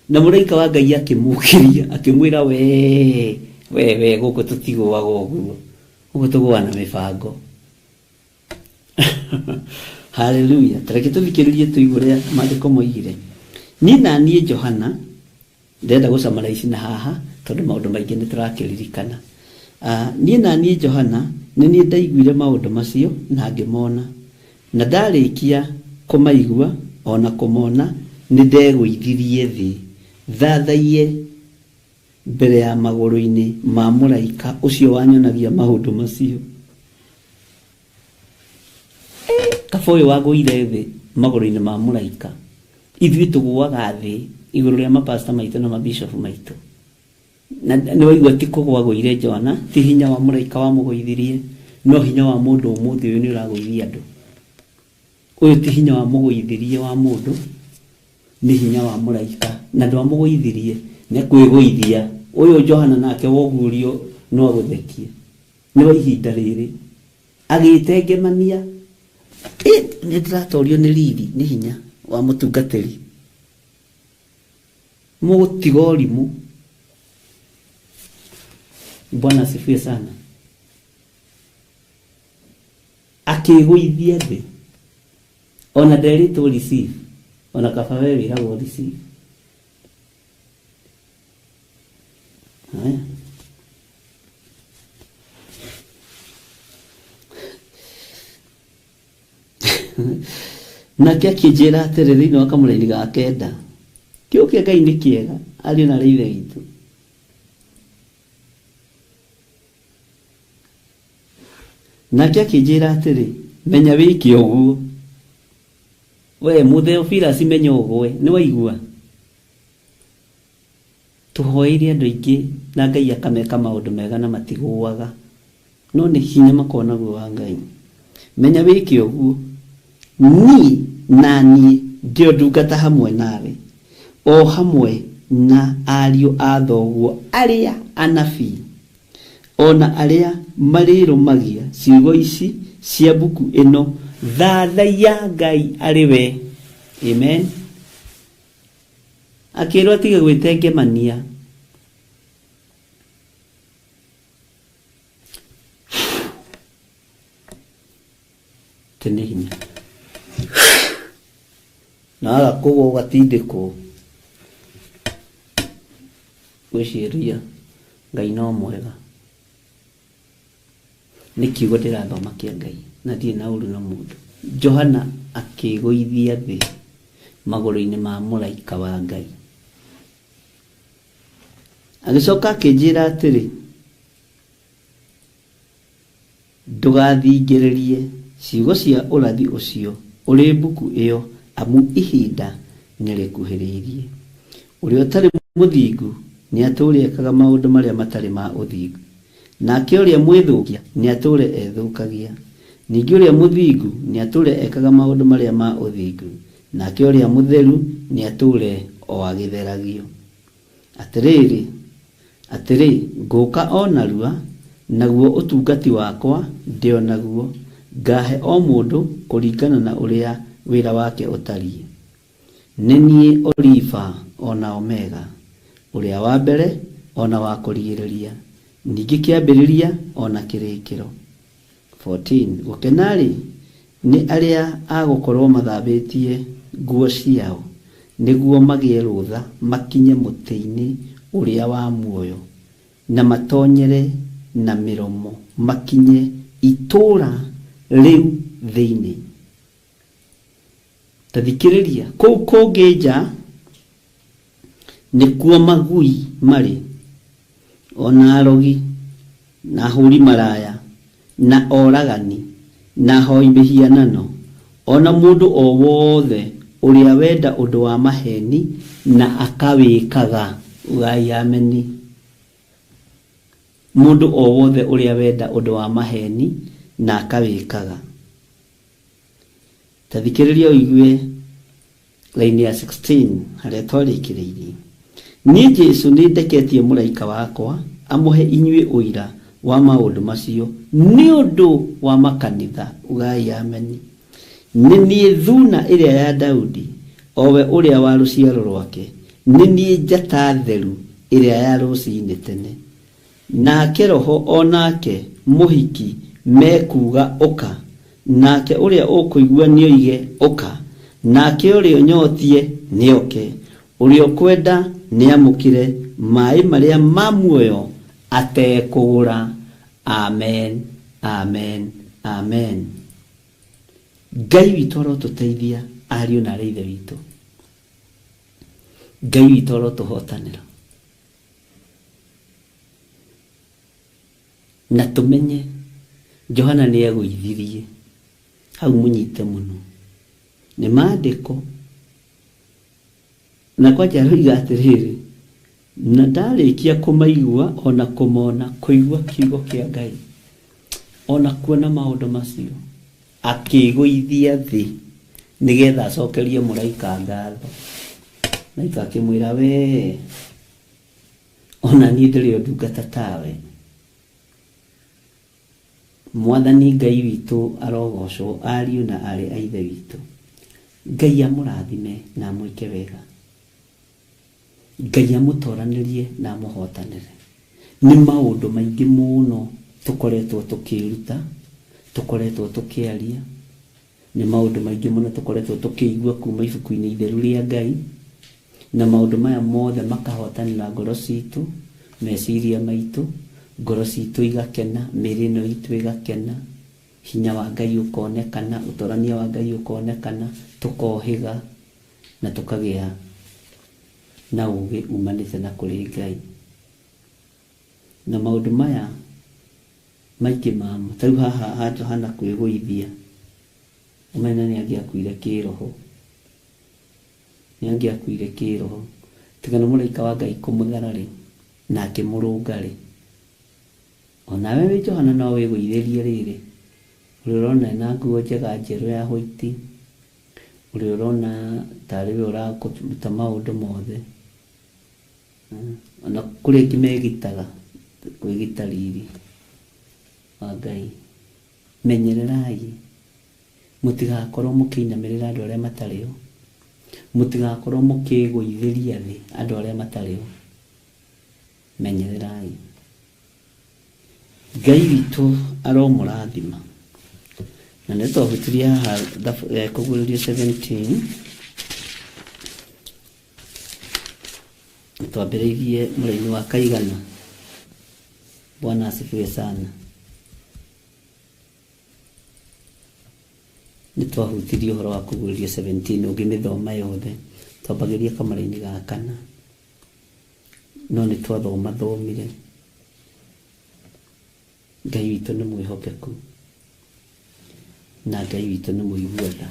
na mũraika wa Ngai akĩmũkĩria akĩmwĩra, we we we, gũkũ tũtigũaga ũguo, gũkũ tũgũaga na mĩbango. Haleluya. Tareke tũthikĩrĩrie tũigue ũrĩa maandĩko moigire. Niĩ na niĩ Johana ndĩrenda gũcamara ici na haha tondũ maũndũ maingĩ nĩ tũrakĩririkana. Niĩ na niĩ Johana nĩ niĩ ndaiguire maũndũ macio na ngĩmona, na ndarĩkia kũmaigua ona kũmona nĩ ndegũithirie thĩ thathaiye mbere ya magũrũ-inĩ ma mũraika ũcio wanyonagia maũndũ macio. Kaba ũyũ wagũire thĩ magũrũ-inĩ ma mũraika, ithuĩ tũgũaga thĩ igũrũ rĩa mapasta maitũ na mabishopu maitũ. Na nĩ waigua ti kũgũa gũire Johana, ti hinya wa mũraika wamũgũithirie, no hinya wa mũndũ ũmũthĩ ũyũ nĩ ũragũithia andũ. Ũyũ ti hinya wa mũgũithirie wa mũndũ, nĩ hinya wa mũraika, na ndwamũgũithirie nĩ kwĩgũithia. Ũyũ Johana nake wogurio no agũthekie, nĩ wa ihinda rĩrĩ agĩtengemania. Nĩ ndĩratorio nĩ riri, nĩ hinya wa mũtungatĩri. Mũgũtiga ũrimũ. Bwana asifiwe sana. Akĩgũithia thĩ, ona nderĩtwo receive, ona kaba we wĩragwo receive. Haya. Nake akĩnjĩra atĩrĩ thĩinĩ wa kamũraini ga kenda, kĩo kĩa Ngai nĩ kĩega, ariũ na arĩ ithe witũ. Nake akĩnjĩra atĩrĩ, menya wĩke ũguo. We Mũtheofilasi, menya ũgwe, nĩ waigua? Tũhoeire andũ aingĩ na Ngai akameka maũndũ mega na matigũaga. No nĩ hinya makoragwo naguo wa Ngai. Menya wĩke ũguo, niĩ na niĩ ndĩ o ndungata hamwe nawe, o hamwe na ariũ a thoguo arĩa anabii, o na arĩa marĩrũmagia ciugo ici cia mbuku ĩno, thathaiya Ngai arĩ we. Amen. Akĩrwo atige gwĩtengemania. Tene hinya. Na waga kũgwa ũgatindĩkwo. Gwĩciria Ngai no mwega. Nĩ kiugo ndĩrathoma kĩa Ngai na ndirĩ na ũru na mũndũ. Johana akĩgũithia thĩ magũrũ-inĩ ma mũraika wa Ngai. Agĩcoka akĩnjĩra atĩrĩ, ndũgathingĩrĩrie ciugo cia ũrathi ũcio ũrĩ mbuku ĩyo, amu ihinda nĩrĩkuhĩrĩirie. Ũrĩa ũtarĩ mũthingu nĩatũũre ekaga maũndũ marĩa matarĩ ma ũthingu, nake ũrĩa mwĩthũkia nĩatũũre ethũkagia. Ningĩ ũrĩa mũthingu nĩatũũre ekaga maũndũ marĩa ma ũthingu, nake ũrĩa mũtheru nĩatũũre o agĩtheragio. Atĩrĩrĩ, atĩrĩ, ngũũka o narua, naguo ũtungati wakwa ndĩ o naguo, ngahe o mũndũ kũringana na ũrĩa wĩra wake ũtariĩ. Nĩ niĩ Olifa o na Omega, ũrĩa wa mbere o na wa kũrigĩrĩria, ningĩ kĩambĩrĩria o na kĩrĩkĩro. 14 Gũkena-rĩ, nĩ arĩa a gũkorwo mathambĩtie nguo ciao, nĩguo magĩe rũtha makinye mũtĩ-inĩ ũrĩa wa muoyo, na matonyere na mĩromo makinye itũũra rĩu thĩinĩ. Ta thikĩrĩria, kũu kũngĩ nja nĩkuo magui marĩ, o na arogi, na ahũri maraya, na oragani, na ahoi mĩhianano, o na mũndũ o wothe ũrĩa wenda ũndũ wa maheni na akawĩkaga. Ugai ameni. Mũndũ o wothe ũrĩa wenda ũndũ wa maheni na akawĩkaga. Ta thikĩrĩria ũigue line ya 16 harĩa twarĩkĩrĩirie. Niĩ Jesũ nĩ ndeketie mũraika wakwa amũhe inyuĩ ũira wa maũndũ macio nĩ ũndũ wa makanitha. Ugai ameni. Nĩ niĩ thuna ĩrĩa ya Daudi, o we ũrĩa wa rũciaro rwake, nĩ niĩ njata theru ĩrĩa ya rũcinĩ tene. Nake roho o nake mũhiki mekuuga ũka, nake ũrĩa ũkũigua nĩoige ũka, nake ũrĩa ũnyotie nĩoke, ũrĩa ũkwenda nĩamũkĩre maĩ marĩa ma muoyo atekũgũra. Amen, amen, amen. Ngai witũ arotũteithia ariũ na arĩa ithe witũ. Ngai witũ arotũhotanĩra. Na tũmenye Johana nĩegũithirie hau mũnyite mũno. Nĩ maandĩko. Na kwanja aroiga atĩrĩrĩ, na ndarĩkia kũmaigua ona kũmona, kũigua kiugo kĩa Ngai, ona kuona maũndũ macio, akĩgũithia thĩ nĩgetha acokerie mũraika ngatho. Mũraika akĩmwĩra, we ona niĩ ndĩrĩ o ndungata tawe. Mwathani Ngai witũ arogocwo, ariũ na aarĩ a ithe witũ. Ngai amũrathime na amwĩke wega. Ngai amũtoranĩrie na amũhotanĩre. Nĩ maũndũ maingĩ mũno tũkoretwo tũkĩruta, tũkoretwo tũkĩaria, nĩ maũndũ maingĩ mũno tũkoretwo tũkĩigua kuma ibuku-inĩ itheru rĩa Ngai, na maũndũ maya mothe makahotanĩra ngoro citũ, meciria maitũ, ngoro citũ igakena, mĩĩrĩ ĩno itũ ĩgakena, hinya wa Ngai ũkonekana, ũtorania wa Ngai ũkonekana, tũkohĩga na tũkagĩa na ũgĩ umanĩte na kũrĩ Ngai. Na maũndũ maya maingĩ mamo, ta rĩu haha ha Johana kwĩgũithia, ũmenya nĩ angĩakuire kĩroho. Nĩ angĩakuire kĩroho. Tiga nĩ mũraika wa Ngai kũmũthara rĩ, na akĩmũrũnga rĩ. Onawe wĩ Johana no wĩgũithĩrie rĩrĩ, ũrĩa ũrona ena nguo njega njerũ ya hwaiti, ũrĩa ũrona tarĩ we ũrakũruta maũndũ mothe. Ona kũrĩ angĩ megitaga, kwĩgita riri wa Ngai. Menyererai mũtigakorwo mũkĩinamĩrĩra andũ arĩa matarĩ ho, mũtigakorwo mũkĩgũithĩria thĩ andũ arĩa matarĩ ho. Menyererai. Ngai witũ aromũrathima. Na nĩ twahutirie haha kũguũrĩrio 17, twambĩrĩirie mũraini wa kaigana. Bwana asifiwe sana. Nĩ twahutirie ũhoro wa kũguũrĩrio 17, ũngĩmĩthoma yothe twambagĩria kamũraini ga kana, no nĩ twathomathomire. Ngai witũ nĩ mwĩhokeku na Ngai witũ nĩ mũigua tha.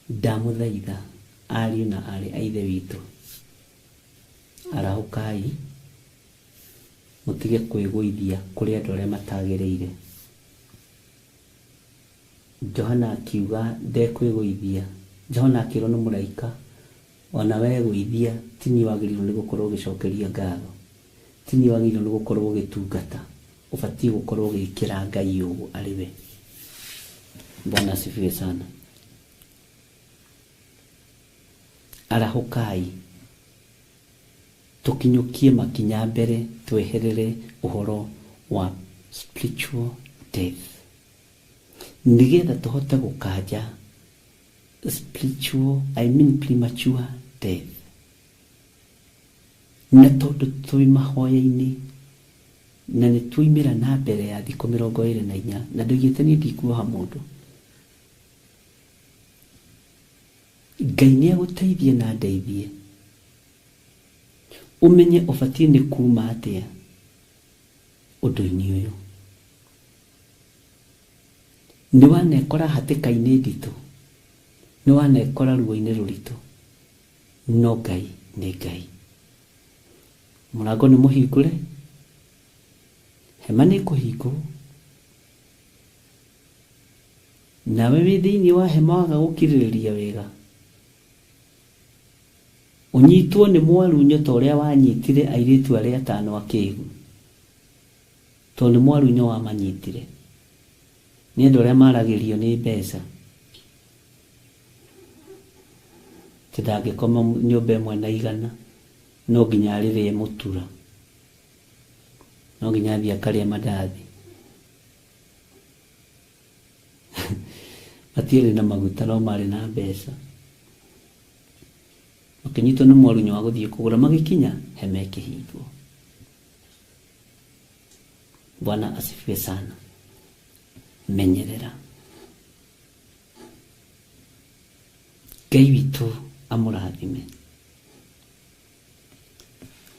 Ndamũthaitha ariũ na aarĩ a Ithe witũ, arahũkai mũtige kwĩgũithia kũrĩ andũ arĩa matagĩrĩire. Johana akiuga ndekwĩgũithia. Johana akĩrwo nĩ mũraika, ona wegũithia ti niĩ wagĩrĩirwo nĩ gũkorwo ũgĩcokeria ngatho, ti niĩ wagĩrĩirwo nĩ gũkorwo ũgĩtungata, ũbatiĩ gũkorwo ũgĩkĩra Ngai ũũ arĩ we. Bwana asifiwe sana. Arahũkai tũkinyũkie makinya mbere, tweherere ũhoro wa spiritual death, nĩgetha tũhote gũkanja spiritual, I mean premature death. Na tondũ twĩ mahoya-inĩ na nĩ tuoimĩra na mbere ya thikũ 24, na ndoigĩte niĩ ndikuoha mũndũ, Ngai nĩ agũteithie na ndeithie ũmenye ũbatiĩ nĩ kuma atĩa ũndũ-inĩ ũyũ. Nĩ wanekora hatĩka-inĩ nditũ, nĩ wanekora ruo-inĩ rũritũ, no Ngai nĩ Ngai. Mũrango nĩ mũhingũre, hema nĩ ĩkũhingũrwo, nawe wĩ thĩinĩ wa hema waga gũkirĩrĩria wega, ũnyitwo nĩ mwarunyo ta ũrĩa wanyitire airĩtu arĩa atano akĩgu, tondũ nĩ mwarunyo wamanyitire. Nĩ andũ arĩa maragĩrio nĩ mbeca, atĩ ndangĩkoma nyũmba ĩmwe na igana, no nginya arĩrĩe mũtura, no nginya athiĩ akarĩe mandathi. Matiarĩ na maguta no marĩ na mbeca. Makĩnyitwo nĩ mwarunyo wa gũthiĩ kũgũra, magĩkinya hema ĩkĩhingwo. Bwana asifiwe sana. Menyerera. Ngai witũ amũrathime.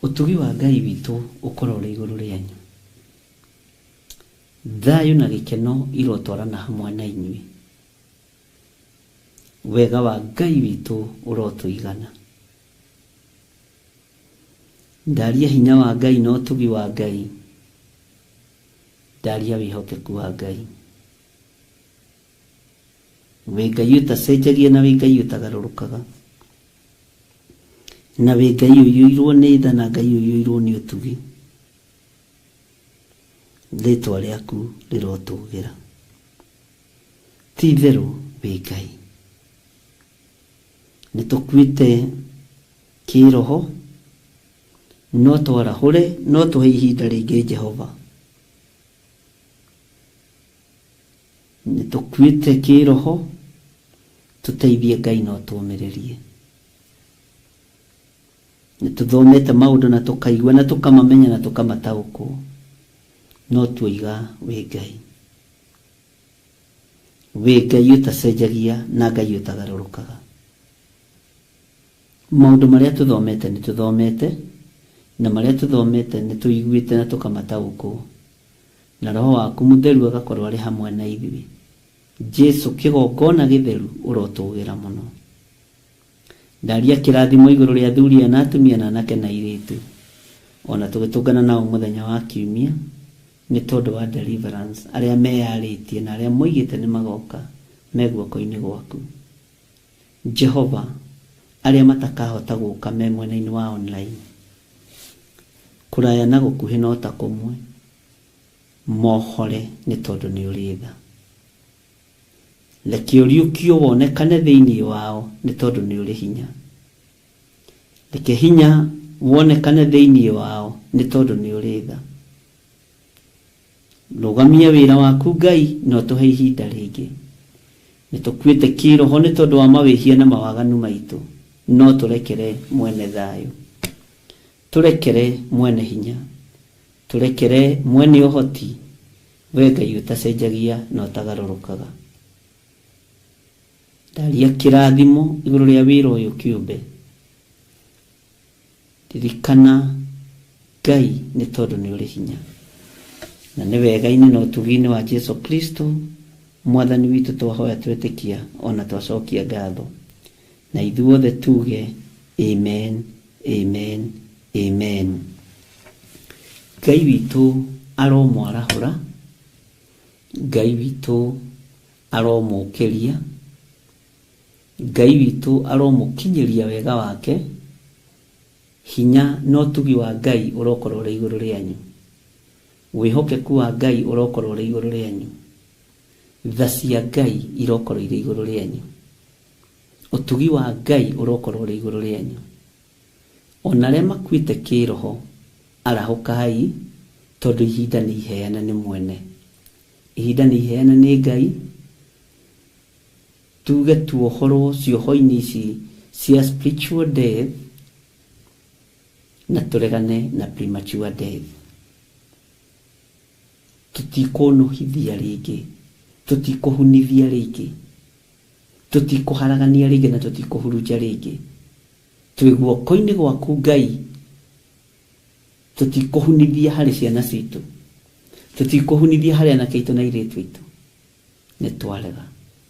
Ũtugi wa Ngai witũ ũkorwo ũrĩ igũrũ rĩanyu. Thayũ na gĩkeno irotwarana hamwe na inyuĩ. Wega wa Ngai witũ ũrotũigana. Ndaria hinya wa Ngai na ũtugi wa Ngai. Ndaria wĩhokeku wa Ngai. Wĩ Ngai ũtacenjagia na wĩ Ngai ũtagarũrũkaga. Na wĩ Ngai ũiyũirwo nĩ tha na Ngai ũiyũirwo nĩ ũtugi. Rĩtwa rĩaku rĩrotũgĩra. Ti itherũ wĩ Ngai. Nĩ tũkuĩte kĩroho, no twarahũre, no tũhe ihinda rĩngĩ Jehova. Nĩ tũkuĩte kĩroho, tũteithie Ngai no tũũmĩrĩrie. Nĩ tũthomete maũndũ na tũkaigua na tũkamamenya na tũkamataũkwo, no tuoiga wĩ Ngai. Wĩ Ngai ũtacenjagia na Ngai ũtagarũrũkaga. Maũndũ marĩa tũthomete nĩ tũthomete, na marĩa tũthomete nĩ tũiguĩte na tũkamataũkwo, na Roho waku Mũtheru agakorwo arĩ hamwe na ithuĩ. Jesu kĩgongona gĩtheru ũrotũgĩra mũno. Ndaria kĩrathimo igũrũ rĩa athuri aya na atumia na anake na airĩtu, ona tũgĩtũngana nao mũthenya wa kiumia nĩ tondũ wa deliverance, arĩa meyarĩtie na arĩa moigĩte nĩ magoka me guoko-inĩ gwaku. Jehova, arĩa matakahota gũka me mwena-inĩ wa online, kũraya na gũkuhĩ no ta kũmwe, mohore nĩ tondũ nĩ ũrĩ tha. Reke ũriũkio wonekane thĩinĩ wao nĩ tondũ nĩ ũrĩ hinya. Reke hinya wonekane thĩinĩ wao nĩ tondũ nĩ ũrĩ tha. Rũgamia wĩra waku Ngai na ũtũhe ihinda rĩngĩ. Nĩ tũkuĩte kĩroho nĩ tondũ wa mawĩhia na mawaganu maitũ, no tũrekere mwene thayũ, tũrekere mwene hinya, tũrekere mwene ũhoti, we Ngai ũtacenjagia na ũtagarũrũkaga. Ndaria kĩrathimo igũrũ rĩa wĩra ũyũ kĩũmbe. Ririkana Ngai nĩ tondũ nĩ ũrĩ hinya, na nĩ wega-inĩ na ũtugi-inĩ wa Jesu Kristo Mwathani witũ twahoya twetĩkia ona twacokia ngatho, na ithuothe tuge amen, amen, amen. Ngai witũ aromwarahũra, Ngai witũ aromũkĩria, Ngai witũ aromũkinyĩria wega wake, hinya na ũtugi wa Ngai ũrokorwo ũrĩ igũrũ rĩanyu, wĩhokeku wa Ngai ũrokorwo ũrĩ igũrũ rĩanyu, tha cia Ngai irokorwo irĩ igũrũ rĩanyu, ũtugi wa Ngai ũrokorwo ũrĩ igũrũ rĩanyu. Ona arĩa makuĩte kĩroho, arahũkai, tondũ ihinda nĩ iheana nĩ mwene, ihinda nĩ iheana nĩ Ngai. Tuge tuohorwo cioho-inĩ ici cia spiritual death na tũregane na premature death. Tũtikũnũhithia rĩngĩ, tũtikũhunithia rĩngĩ, tũtikũharagania rĩngĩ na tũtikũhurunja rĩngĩ. Twĩ guoko-inĩ gwaku Ngai, tũtikũhunithia harĩ ciana citũ, tũtikũhunithia harĩ anake aitũ na airĩtu aitũ. Nĩ twarega.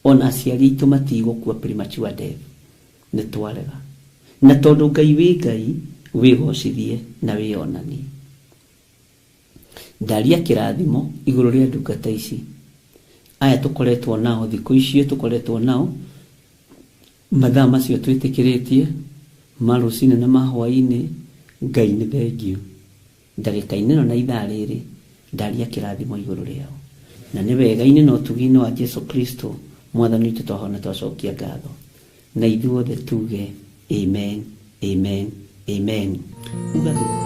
Ona aciari aitũ matigũkua premature death. Nĩ twarega. Na tondũ Ngai wĩ Ngai, wĩgocithie na wĩonanie. Ndaria kĩrathimo igũrũ rĩa ndungata ici. Aya tũkoretwo nao thikũ icio tũkoretwo nao, mathaa macio twĩtĩkĩrĩtie, ma rũcinĩ na ma hwaĩ-inĩ, Ngai nĩ thengiũ. Ndagĩka-inĩ ĩno na ithaa rĩrĩ, ndaria kĩrathimo igũrũ rĩao. Na nĩ wega-inĩ na ũtugi-inĩ wa Jesu Kristo Mwathani witũ twahona twacokia ngatho. Na ithuothe tuge amen, amen, amen. Uga thutha.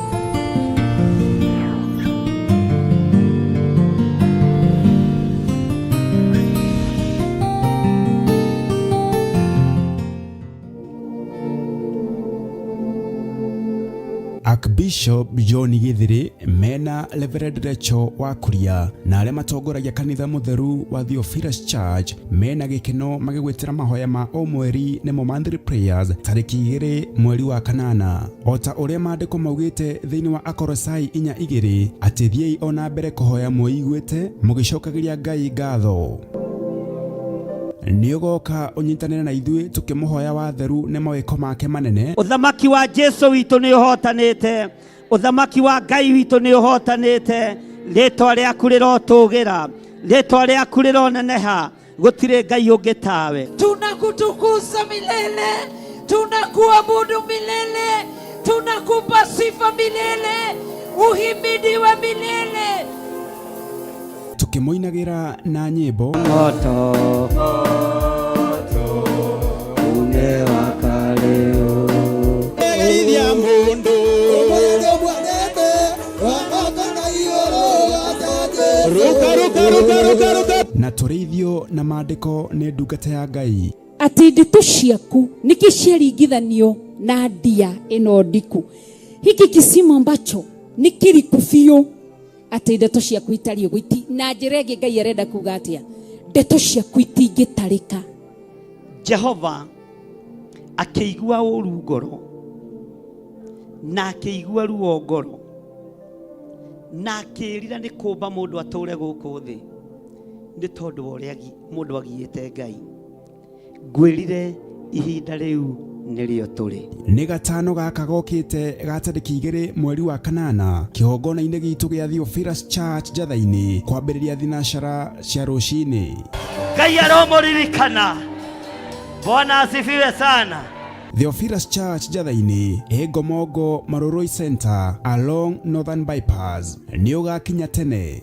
Archbishop John Githiri mena Reverend Rachel wa Kuria na arĩa matongoragia kanitha mũtheru wa Theophilus Church mena gĩkeno magĩgwĩtĩra mahoya ma o mweri nĩmo monthly prayers tarĩki 2 mweri wa 8 o ta ũrĩa maandĩko maugĩte thĩinĩ wa Akolosai 4:2 atĩ thiĩi o na mbere kũhoya mwĩiguĩte mũgĩcokagĩria Ngai ngatho. Nĩ ũgoka ũnyitanĩre na ithuĩ tũkĩmũhoya watheru nĩ mawĩko make manene. Ũthamaki wa Jesu witũ nĩ ũhotanĩte, ũthamaki wa Ngai witũ nĩ ũhotanĩte. Rĩtwa rĩaku rĩrotũgĩra, rĩtwa rĩaku rĩroneneha, gũtirĩ Ngai ũngĩ tawe. Tunakutukuza milele, tunakuabudu milele, tunakupa sifa milele, uhimidiwe milele. Tukĩmũinagĩra na nyĩmbo moto unewaka leo. Na tũrĩithio na maandĩko nĩ ndungata ya Ngai. Atĩ ndeto ciaku nĩkĩ ciaringithanio na ndia ĩno ndiku. Hiki kisima ambacho nĩ kĩriku biũ, atĩ ndeto ciaku itariĩ ũguo iti, na njĩra ĩngĩ Ngai arenda kuga atĩa? Ndeto ciaku itingĩtarĩka. Jehova akĩigua ũru ngoro na akĩigua ruo ngoro na akĩĩrira nĩ kũmba mũndũ atũre gũkũ thĩ nĩ tondũ wa ũrĩa mũndũ agiĩte Ngai. Ngwĩrire ihinda rĩu Nĩrĩo tũrĩ. Nĩ gatano gaka gokĩte ga tarĩki 2 mweri wa kanana kĩhongona-inĩ gitũ gĩa Theophilus Church Njatha-inĩ kwambĩrĩria thinacara cia rũcinĩ. Ngai aromũririkana. Bwana asifiwe sana. Theophilus Church Njatha-inĩ ĩ Ngomongo Marurui Center along Northern Bypass. Nĩ ũgakinya tene.